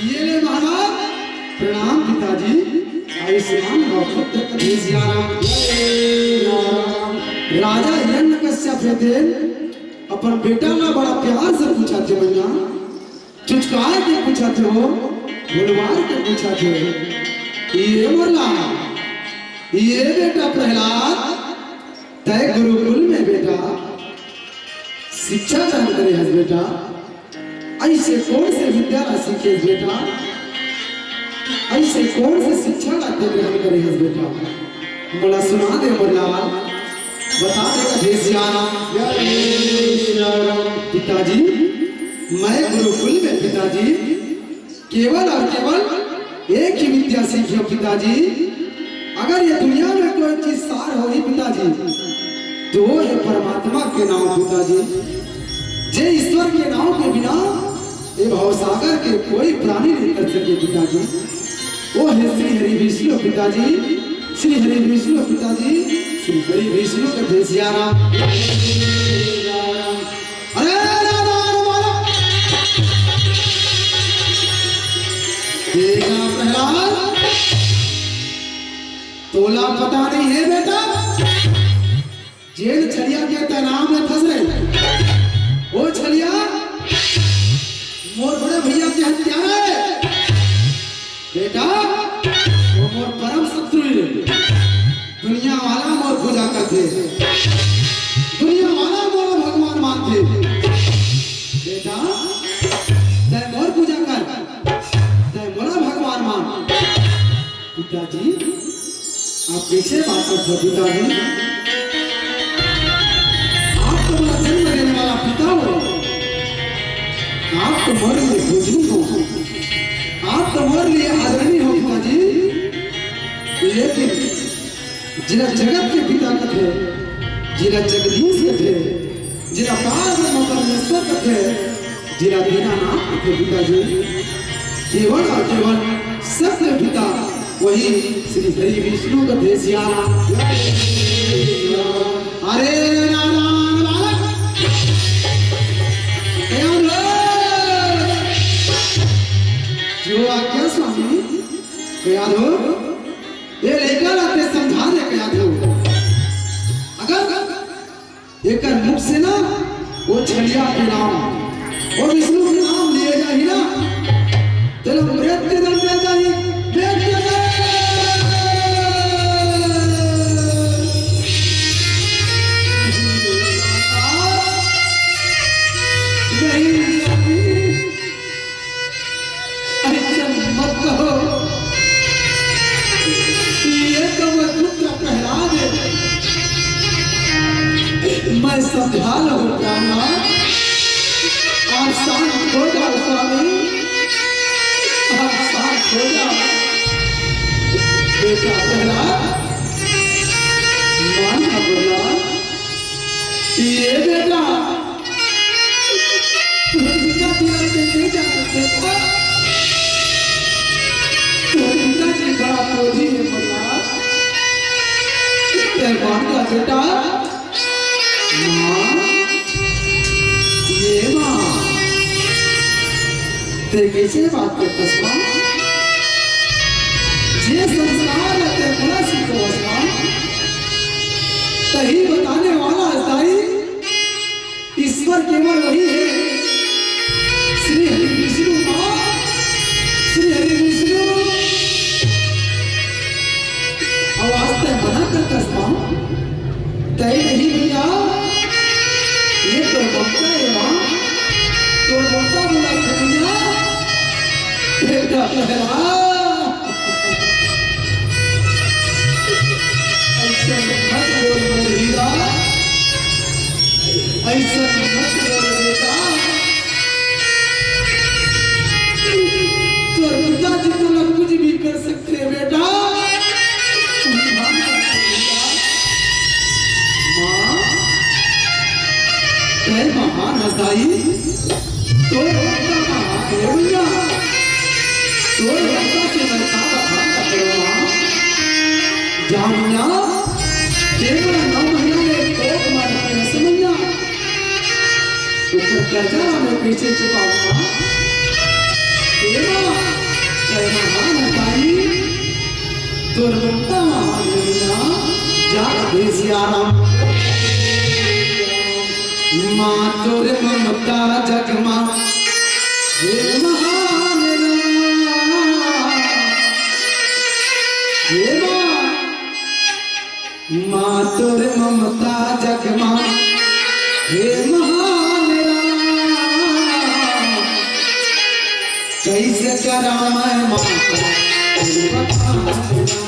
ये ले महाराज, प्रणाम पिताजी। आयुष्मान भव पुत्र कधे सिया राम। राजा हिरण्यकश्यप हे तेन अपन बेटा ला बड़ा प्यार से पूछत हे, भैया, चुचकाय के पूछत हे हो, भुलवार के पूछत हे। ये मोर लाल, ये बेटा प्रहलाद, तय गुरुकुल में बेटा शिक्षा ग्रहण करे हस बेटा, अइसे कोन से विद्या ला सीखे हस बेटा, अइसे कोन से शिक्षा ला ते ग्रहण करे हस बेटा, मोला सुना दे मोर लाल, बता दे कधे सिया राम। पिताजी, मैं गुरुकुल में पिताजी केवल और केवल एक ही विद्या सीखियो पिताजी। अगर ये दुनिया में कोई चीज सार होही पिताजी, तो वो है परमात्मा के नाम पिताजी। जे ईश्वर के नाम के बिना ये भवसागर के कोई प्राणी नहीं कर सके पिताजी। वो है श्री हरि विष्णु पिताजी, श्री हरि विष्णु पिताजी, श्री हरि विष्णु कधे सिया राम। अरे दादा, अरे बालक। बेटा प्रहलाद, तोला पता नहीं है बेटा, जेन छलिया के तैं नाम लेथस रे, वो छलिया मोर बड़े भैया के हत्यारा है। बेटा, वो मोर परम शत्रु हे। दुनिया वाला मोर पूजा करथे, दुनिया वाला मोला भगवान मानथे। बेटा, तैं मोर पूजा कर, तैं मोला भगवान मान। पिताजी, आप कइसे बात करत हो पिताजी? आप तो मोला जन्म देने वाला पिता हो, आप तो मोर लिए पूजनीय हो, आप तो मोर लिए आदरणीय हो पिताजी। लेकिन जेला जगत के पिता कथे, जेला जगदीश कथे, जेला पार ब्रह्म परमेश्वर कथे, जेला दीनानाथ कथे पिताजी, केवल और केवल सत्य पिता वही श्री हरि विष्णु कथे सिया राम। अरे नारायण बालक, कया हो? जो आज्ञा स्वामी, कया हो? ये लइका ला ते समझा दे कया हो? अगर एकर मुख से ना वो छलिया के नाम, वो विष्णु के नाम लिए जाही ना, तेला मृत्यु दंड दे जाही, मृत्यु दंड। नहीं, अइसन मत कहो। ये तो मैं पुत्र प्रहलाद है। मैं समझा लहूं प्राणनाथ। आप शांत हो जाओ स्वामी, आप शांत हो जाओ। बेटा प्रहलाद, मान ना बोला। ये बेटा, तोर पिताजी ला ते नइ जानत बेटा। तोर पिताजी बड़ा क्रोधी हे प्रहलाद। तैं मान जा बेटा। माँ, ये माँ, तैं कइसे बात करथस माँ? जे संस्कार ला तैं मोला सिखोवस माँ, तही बताने वाला हस दाई। ईश्वर केवल वही है, श्री हरि विष्णु माँ, श्री हरि विष्णु। अब आज तैं मना करथस माँ, तैं नहीं भैया, ये तो ममता है माँ, तो ममता बोला भैया, बेटा पहला। हे महान दाई, तोर बंदा महादेव मैया, तोर बंदा के मैं का बखान करूँ माँ? जा मैया, तेरा नौ महीना ले कोख मार के हंस मैया, ओकर कर्जा ला मैं कइसे चुकाऊँ माँ? हे माँ, हे महान दाई, तोर बंदा महान मैया, जा दे सियाराम। माँ तोर ममता जग मा, हे महान राम। हे माँ, माँ तोर ममता जग मा, हे महान राम। कइसे करा मैं माँ, तोर बखान राम।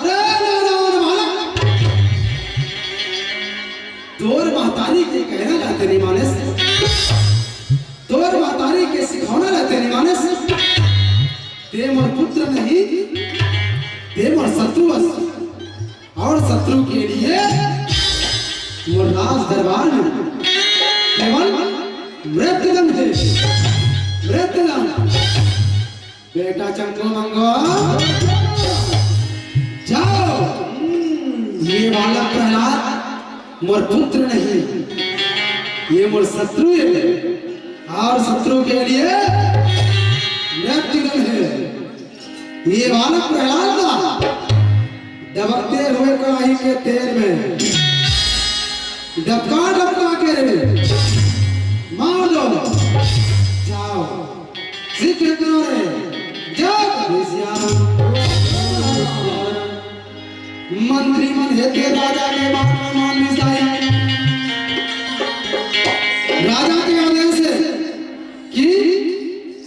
अरे नौजवान बालक, तोर महतारी के कहना ला ते नइ मानेस, तोर महतारी के सिखौना ला ते नइ मानेस, ते मोर पुत्र नहीं, ते मोर शत्रु अस। और शत्रु के लिए मोर राज दरबार में केवल मृत्युदंड है, मृत्युदंड। बेटा चंगो मंगो, जाओ। ये बालक प्रहलाद मोर पुत्र नहीं, ये मोर शत्रु है। और शत्रु के लिए मृत्युदंड है। ये बालक प्रहलाद ला डबकते हुए कढ़ाई के तेल में डबका डबका के रे मार दो। जाओ, शीघ्र करो रे, जाओ। मंत्री मन हे ते राजा के बात में मान नहीं जाए। राजा के आदेश है कि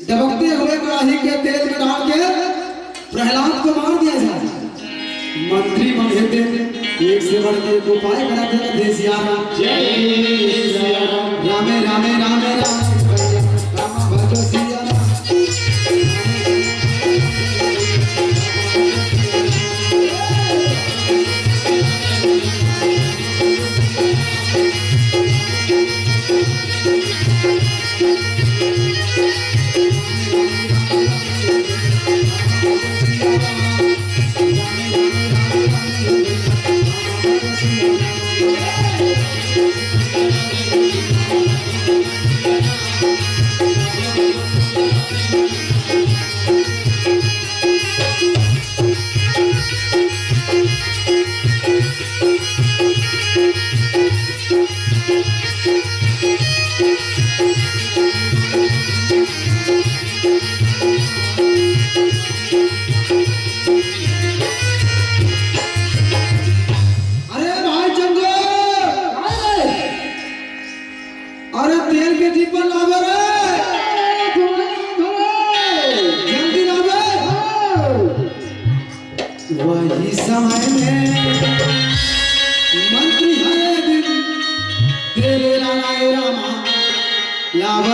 डबकते हुए कढ़ाई के तेल में डाल के प्रहलाद को मार दिया जाए। मंत्री मन हे ते एक से बढ़ के एक उपाय करत हे, हे सिया राम। जय सिया राम। रामे रामे रामे रामे, राम भजो सिया राम।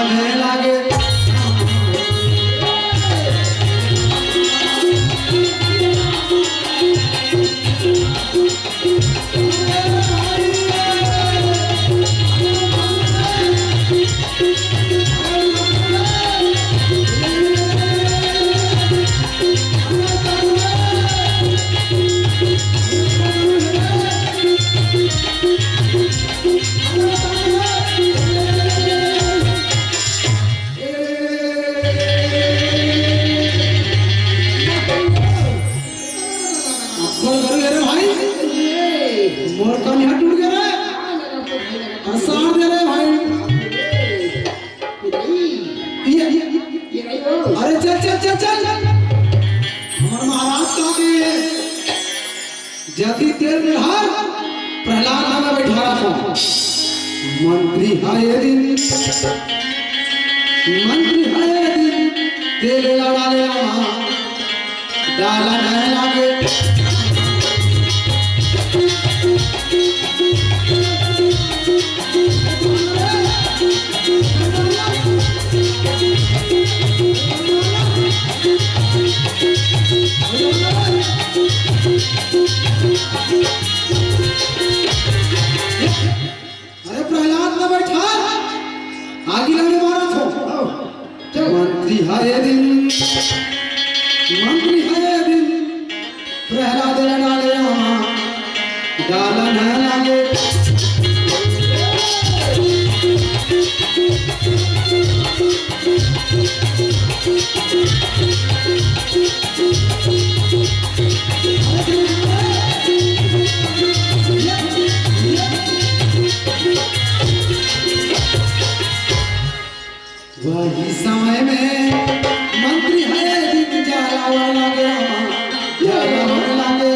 लागे। अब्बड़ गरु ए रे भाई, मोर कनिहा टूट गे रे। असार दे रे भाई। ये, ये, ये, अरे चल, चल, चल, चल। हमर महाराज का के जल्दी तेल में ढार, प्रहलाद ला मैं बैठा रहा था। मंत्री हा ए दिन, मंत्री हा ए दिन, तेल ला डाले रामा, डाला नहीं लागे। अरे प्रहलाद ला बैठा, आगी लगे मारा थो। चल। मंत्री हा ए दिन, मंत्री हा ए दिन, प्रहलाद ला डाले रामा, डाला न लागे। वही समय में मंत्री हा ए दिन जलावा लागे रामा, जलावा लागे।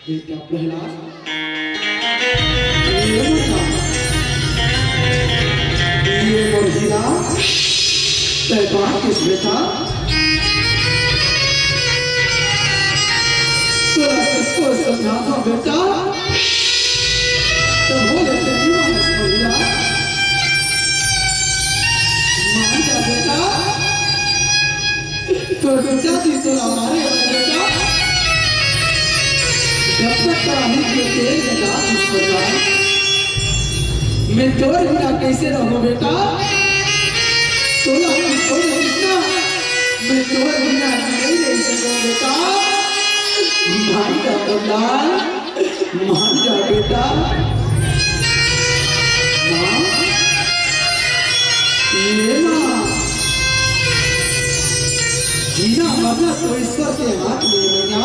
बेटा प्रहलाद, ये मोर हीरा, तैं बात किस बेटा? तोला सब कुछ समझा था बेटा, तब हो जाते नहीं मानस मोर हीरा। मान जा बेटा। तोर बेटा जी तोला मारे हवे बेटा। जब तक कढ़ाई के तेल में ना घुस जाए, मैं तोर बिना कैसे रहूं बेटा? तोला कुछ हो जाए ना, मैं तोर बिना नहीं रह सकूं बेटा। भाई का बंदा मान जा बेटा। माँ, ये माँ, जीना मरना तो ईश्वर के हाथ में है ना।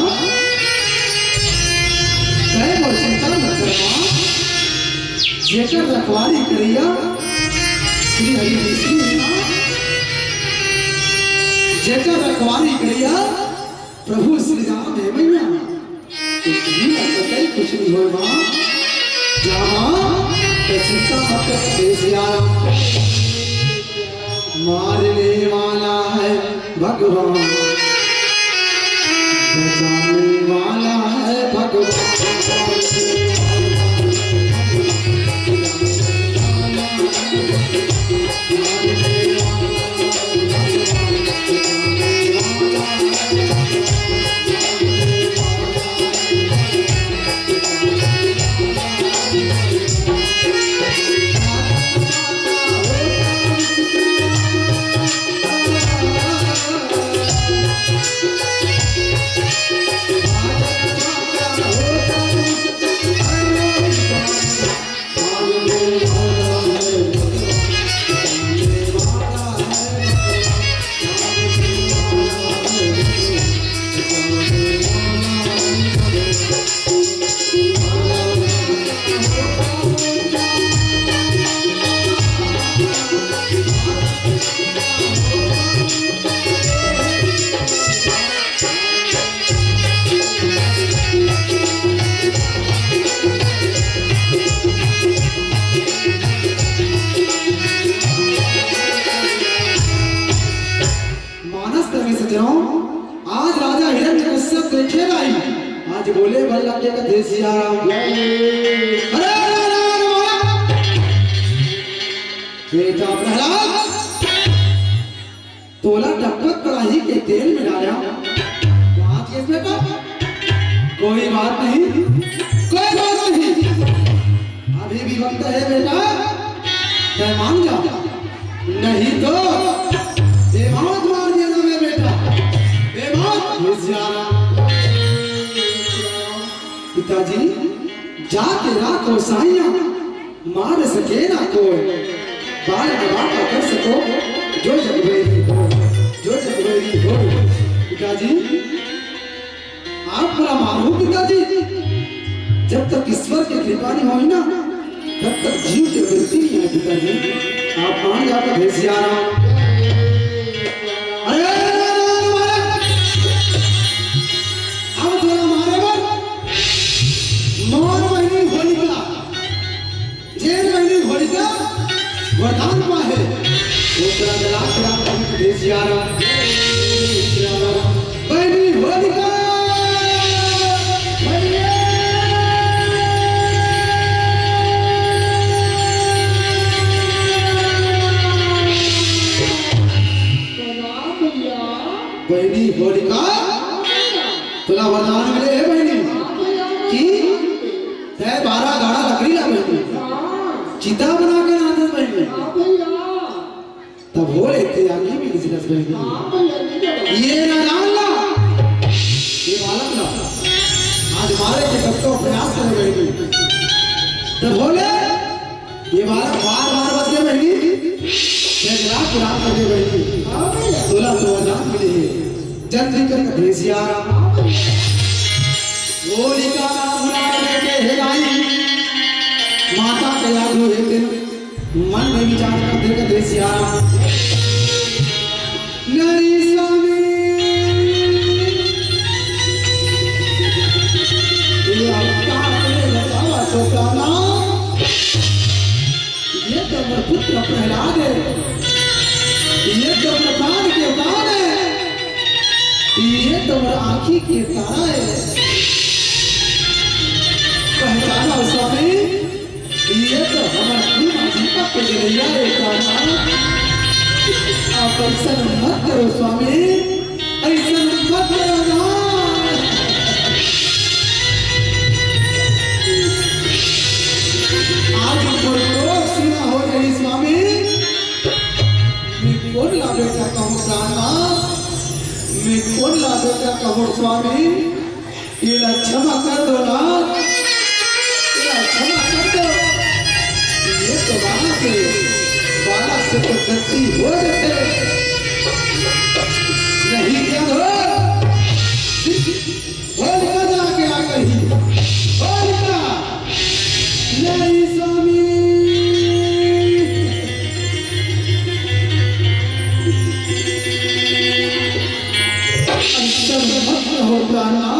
तय मोर चिंता मत कर माँ, जेकर रखवारी करिया श्री हरि विष्णु है माँ, जेकर रखवारी करिया प्रभु श्री राम है मैया। कुछ भी ना सकल, कुछ नहीं होय माँ। जा माँ, तैं चिंता मत कर, हे सिया राम। मारने वाला है भगवान, बचाने वाला है भगवान। आज राजा हिरण्यकश्यप देखे नहीं, आज बोले भला के कथे सिया राम। अरे, अरे, अरे, अरे, अरे, बेटा प्रहलाद, तोला टपकत कड़ाही के तेल में डाला। बात के बेटा, कोई बात नहीं, कोई बात नहीं। अभी भी वक्त है बेटा, तय मान जा, नहीं तो बेमौत मार देना मैं बेटा, बेमौत। होशियारा। पिताजी, जाके राखो साइया, मार सके ना कोई, बाल गवाह का कर सको, जो जग बैरी हो, जो जग बैरी हो। पिताजी, आप मोला मारो पिताजी, जब तक ईश्वर के कृपा नहीं होई ना, तब तक जीव के गति नहीं है पिताजी। आप मान जाओ तो भेजिया राम। अरे, अरे, अरे, अरे, अरे, अब थोड़ा मारे बर, मोर बहिनी होलिका, जेन बहिनी होलिका वरदान पाहे, ओकरा जला के राम पवित्र भेजिया राम। बहिनी होलिका, बहिनी। प्रणाम भैया। बहिनी होलिका, हाँ भैया। तोला वरदान मिले हे बहिनी। हाँ भैया। कि तय बारह गाड़ा लकड़ी ला बहिनी। हाँ। चिता बना के रांधत बहिनी। हाँ भैया। तब हो लेते आगे भी बिजनेस बहिनी। हाँ भैया, नहीं जरूर। ये नादान ला, ये बालक ला, आज मारे के कब तो प्रयास करे बहिनी। तब बोले, ये बालक बार बार बच गए बहिनी, जगरा पुराण कर दे बहिनी। हाँ भैया। तोला तो वरदान मिले हे, जल्दी कर भेजिया राम। हाँ भैया। होलिका नाम उड़ा के हेराई, माता के याद हुए दिन, मन में विचार कर दे भेजिया राम। नहीं स्वामी, ये अवतार में बतावा तो प्राणा, ये तो मोर पुत्र प्रहलाद है, ये तो मोर प्राण के प्राण है, ये तो मोर आँखी के तारा है। पहचाना स्वामी, ये तो हमर पूरा दीपक के जलैया रे प्राणा। आप ऐसन मत करो स्वामी, ऐसन मत करो ना। आज मोर कोख सुना हो जाही स्वामी। मैं कोन ला बेटा कहूँ प्राणा, मैं कोन ला बेटा कहूँ स्वामी। एला क्षमा कर दो ना, एला क्षमा कर दो। ये तो बालक है, बालक से तो गलती हो जाते। नहीं क्या हो? होलिका जाके आ गई। होलिका, नहीं स्वामी। अंतर मत हो प्राणा।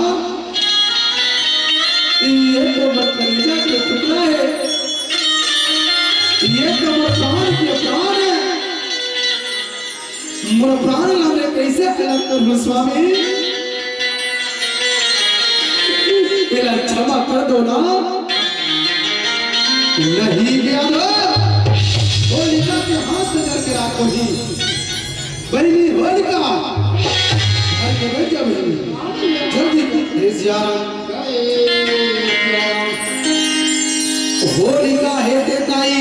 ये तो मोर कलेजा के टुकड़ा है, ये तो मोर प्राण के प्राण है। मोर प्राण ला मैं कैसे अलग कर लूं स्वामी? एला क्षमा कर दो ना। नहीं गया ना। होलिका के हाथ से करके राखो ही। बहिनी होलिका, घर के बैठ जा बहिनी, जल्दी कर, हे सिया राम। होलिका हे ते ताई,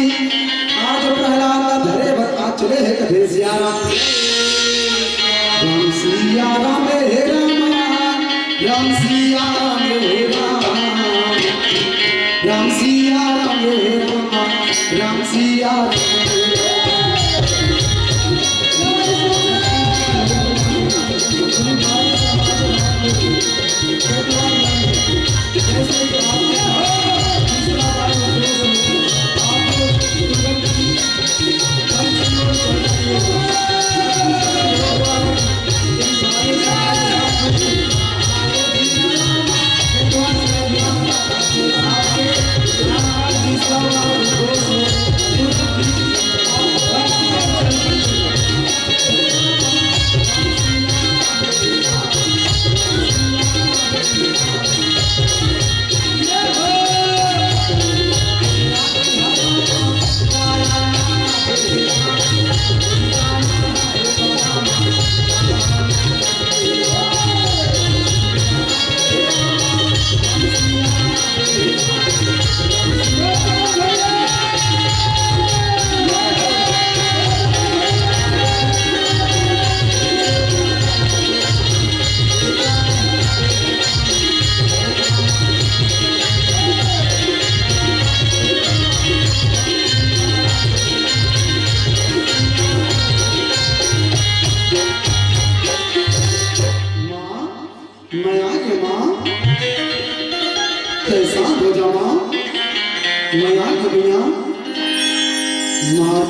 आज प्रहलाद ला धरे बर आज चले हे कथे सिया राम। राम सिया राम हे राम, राम सिया राम हे राम। राम सिया राम हे राम, राम सिया राम हे राम।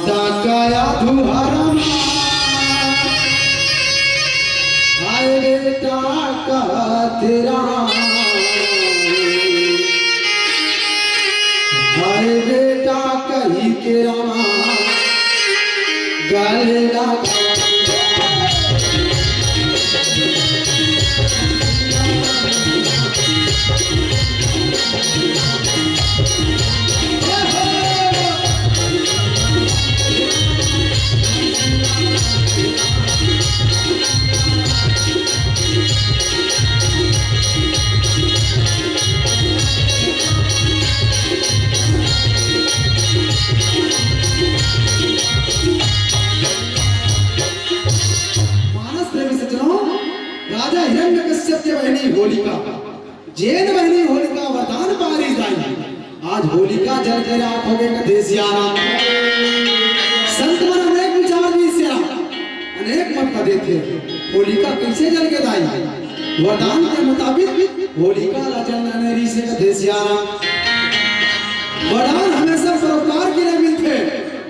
ताका या दुहारा मा, हाय बेटा कहत राम। हाय बेटा कहि के रामा, गले लगा। मानस प्रेमी सज्जनों, राजा हिरण्यकश्यप के बहिनी होलिका, जेन बहिनी होलिका वरदान पारिस दाई, आज होलिका जल के राख होगे कथे सियाराम। संत मन अनेक विचार दिस सियाराम, अनेक मत देथे, होलिका कइसे जल गे दाई? वरदान के मुताबिक होलिका ला जलना नइ रिहिसे कथे सियाराम। वरदान हमेशा परोपकार के लिए मिलथे,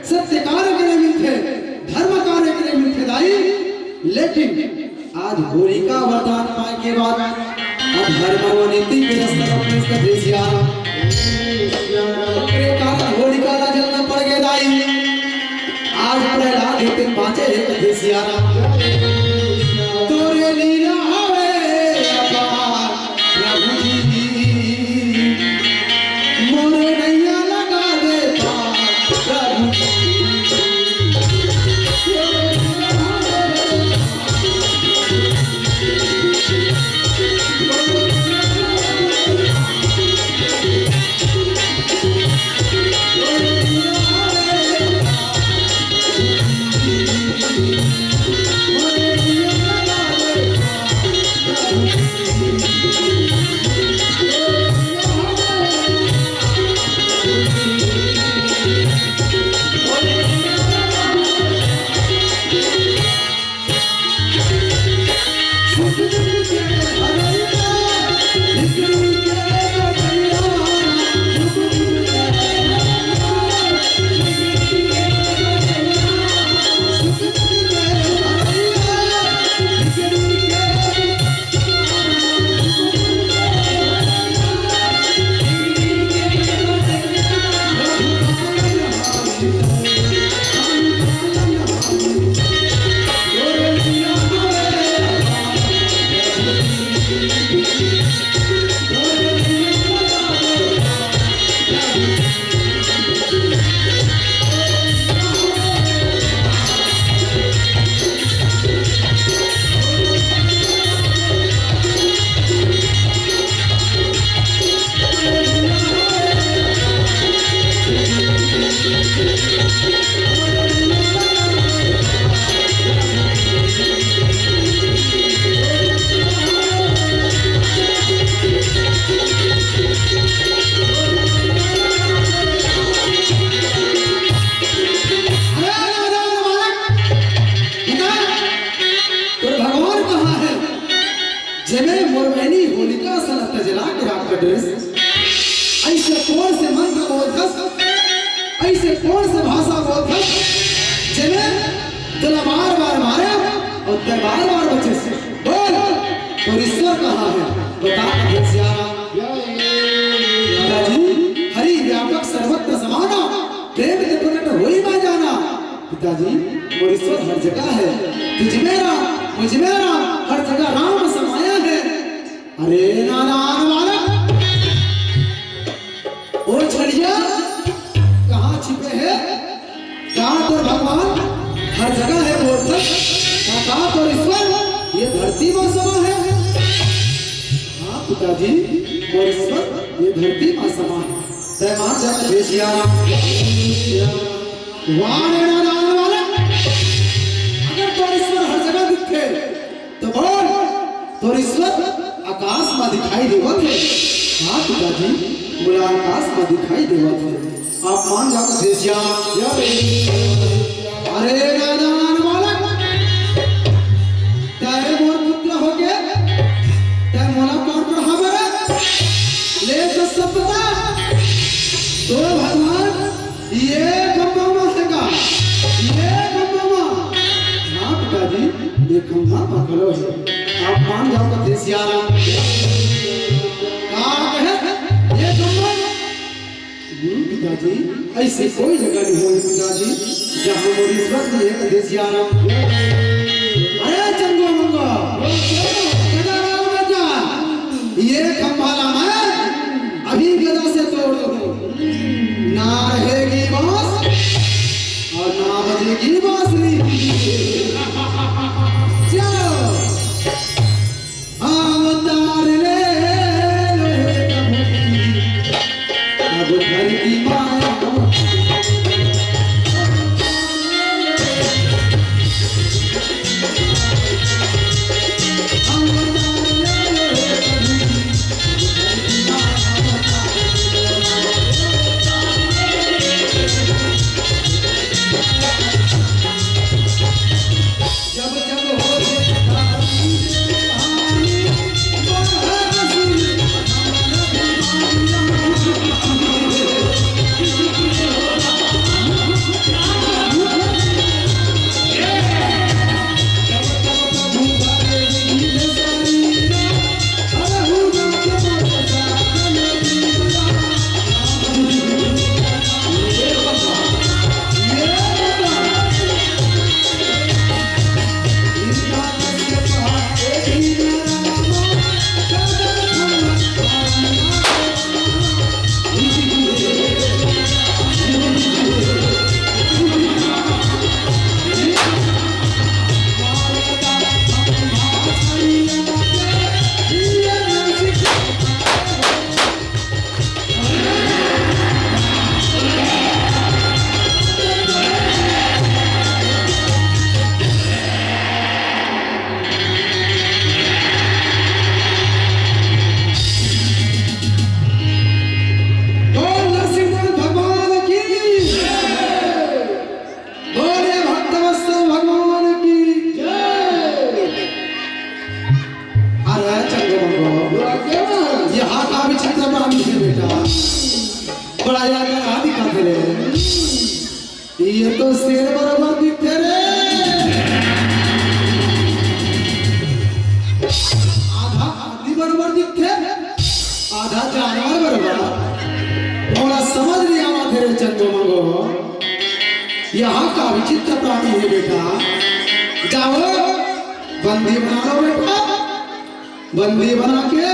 सत्य कार्य के लिए मिलथे, धर्म कार्य के लिए मिलथे दाई। लेकिन आज होलिका वरदान पाए के बाद अधर्म अउ अनीति के रस्ता अपने कथे सियाराम। ओकरे कारण होलिका ला जलना पड़ गे दाई। आज प्रहलाद हे तेन बाँचे हे कथे सियाराम। तोरे लीला हवे अपार प्रभु जी, मोरे नैया लगा दे पार प्रभु जी। अरे, अरे, अरे, अरे, बालक, बेटा, तोर भगवान कहाँ हे? जेमे मोर बहिनी होलिका सन ला जला के राख कर डरिस। अइसे कोन से मंत्र बोलथस, अइसे कोन से भाषा बोलथस, जेमे तोला बार-बार मारे अउ तैं बार-बार बचेस। बोल, तोर ईश्वर कहाँ हे? बता कथे सियाराम। पिताजी, हरि व्यापक सर्वत्र समाना, प्रेम ते प्रकट होई ना जाना। पिताजी, मोर ईश्वर हर जगह हे। तुझ में राम, मुझ में राम, हर जगह राम समाया हे। अरे नादान बालक, ओ छलिया, कहाँ छिपे हे? का तोर भगवान हर जगह हे बोलथस? का, का तोर ईश्वर ये धरती मा समा हे? हाँ पिताजी, मोर ईश्वर ये धरती मा समा हे। तैं मान जा कथे सियाराम। वाह रे नादान बालक, अगर तोर ईश्वर हर जगह दिखथे, त बोल, तोर ईश्वर आकाश मा दिखाई देवत हे? हाँ पिताजी, मोला आकाश मा दिखाई देवत हे। आप मान जा कथे सियाराम। अरे नादान बालक, तैं मोर पुत्र होके तैं मोला कोन पढ़ाबे रे? ले तो सब बता। तो भगवान ये खंभा मा से का? ये खंभा पकड़ो है। आप मान जाओ कथे सियाराम। का कहे? ये खंभा। हम्म, पिताजी, ऐसे कोई जगह नहीं होय पिताजी, जहाँ मोर ईश्वर जी है कथे सियाराम। अरे चंगो मंगो, कदा रहो बेटा, ये खंभा ला मैं अभी गदा से तोड़ दूँ। ना रहेगी बांस और ना बजेगी बांसुरी। चलो, अवतार ले लो हे प्रभु जी, अब धरती माया। बोल नरसिंहनाथ भगवान की। बोले भक्तवत्सल भगवान की। अरे चंगो मंगो, यहाँ का विचित्र प्राणी है बेटा, बड़ा यार का दिखा दे रे। ये तो शेर बराबर दिखथे रे। आधा आदमी बराबर दिखथे, आधा जानवर बराबर। थोड़ा समझ नहीं आवत हे रे चंदो मंगो। यहाँ का विचित्र प्राणी है बेटा। जाओ, बंदी बना लो बेटा। बंदी बना के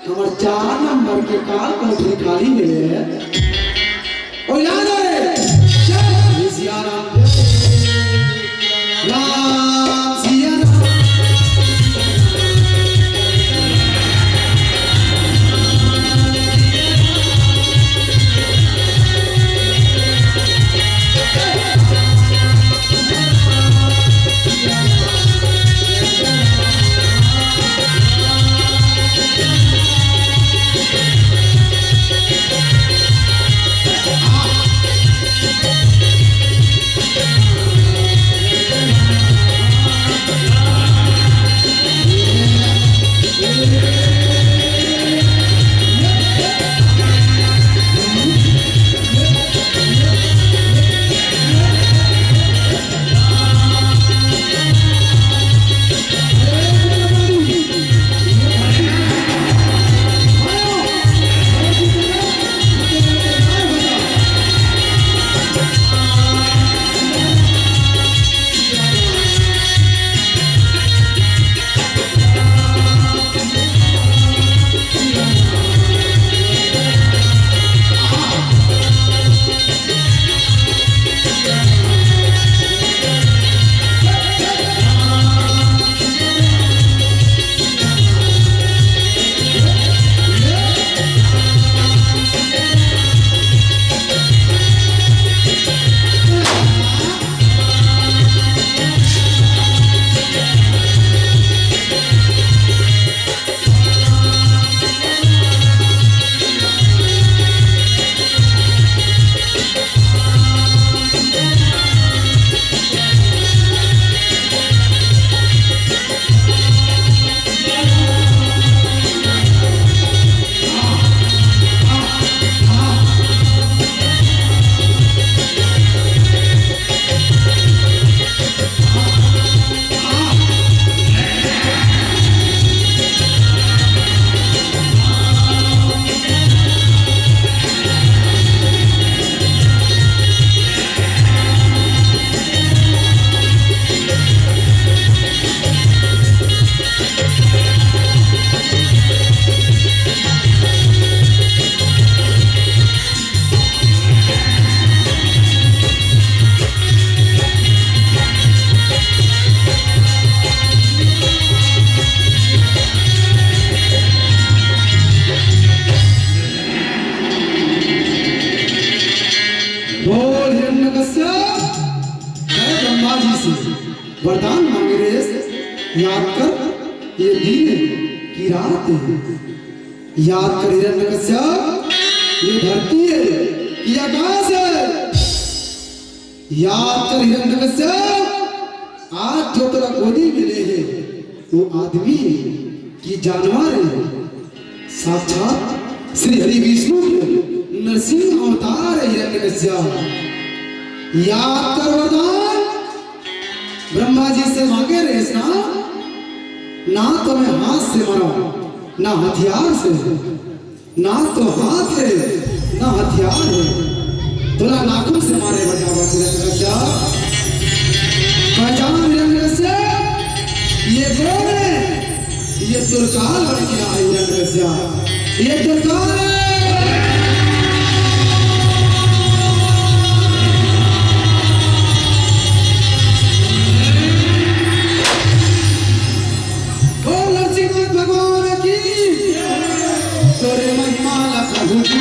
हमर चार नंबर के काल कोठरी खाली हे। ओ याद है? जय सिया राम, जय राम, सिया राम। याद कर, ये दिन है कि रात है। याद कर हिरण्यकश्यप, ये धरती है कि आकाश है। याद कर हिरण्यकश्यप, आज जो तोला गोदी में ले हे, वो आदमी है कि जानवर है? साक्षात श्री हरि विष्णु के नरसिंह अवतार है हिरण्यकश्यप। याद कर वरदान, ब्रह्मा जी से मांगे रहेस ना, ना तो मैं हाथ से मरा, ना हथियार से, ना तो हाथ है, ना हथियार है। तोला नाखून से मारे बजावा हिरण्यकश्यप। पहचान हिरण्यकश्यप, ये कौन है? ये तुरकाल बन के आए हिरण्यकश्यप। ये तुरकाल है। बोल नरसिंहनाथ भगवान की। तोरे महिमा ला प्रभु जी।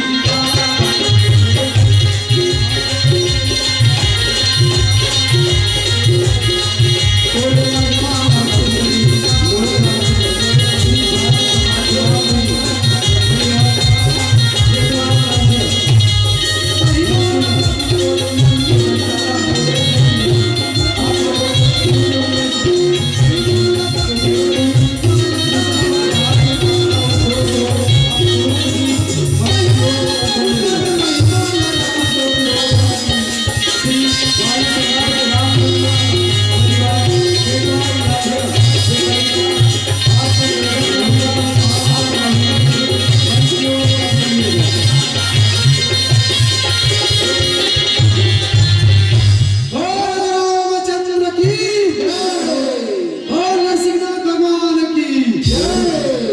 तोरे महिमा ला प्रभु जी। बोल रामचंद्र की, बोल नरसिंहनाथ भगवान की,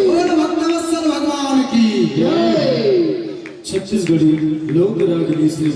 बोल भक्तवत्सल भगवान की। छत्तीसगढ़ी लोक रागनी श्री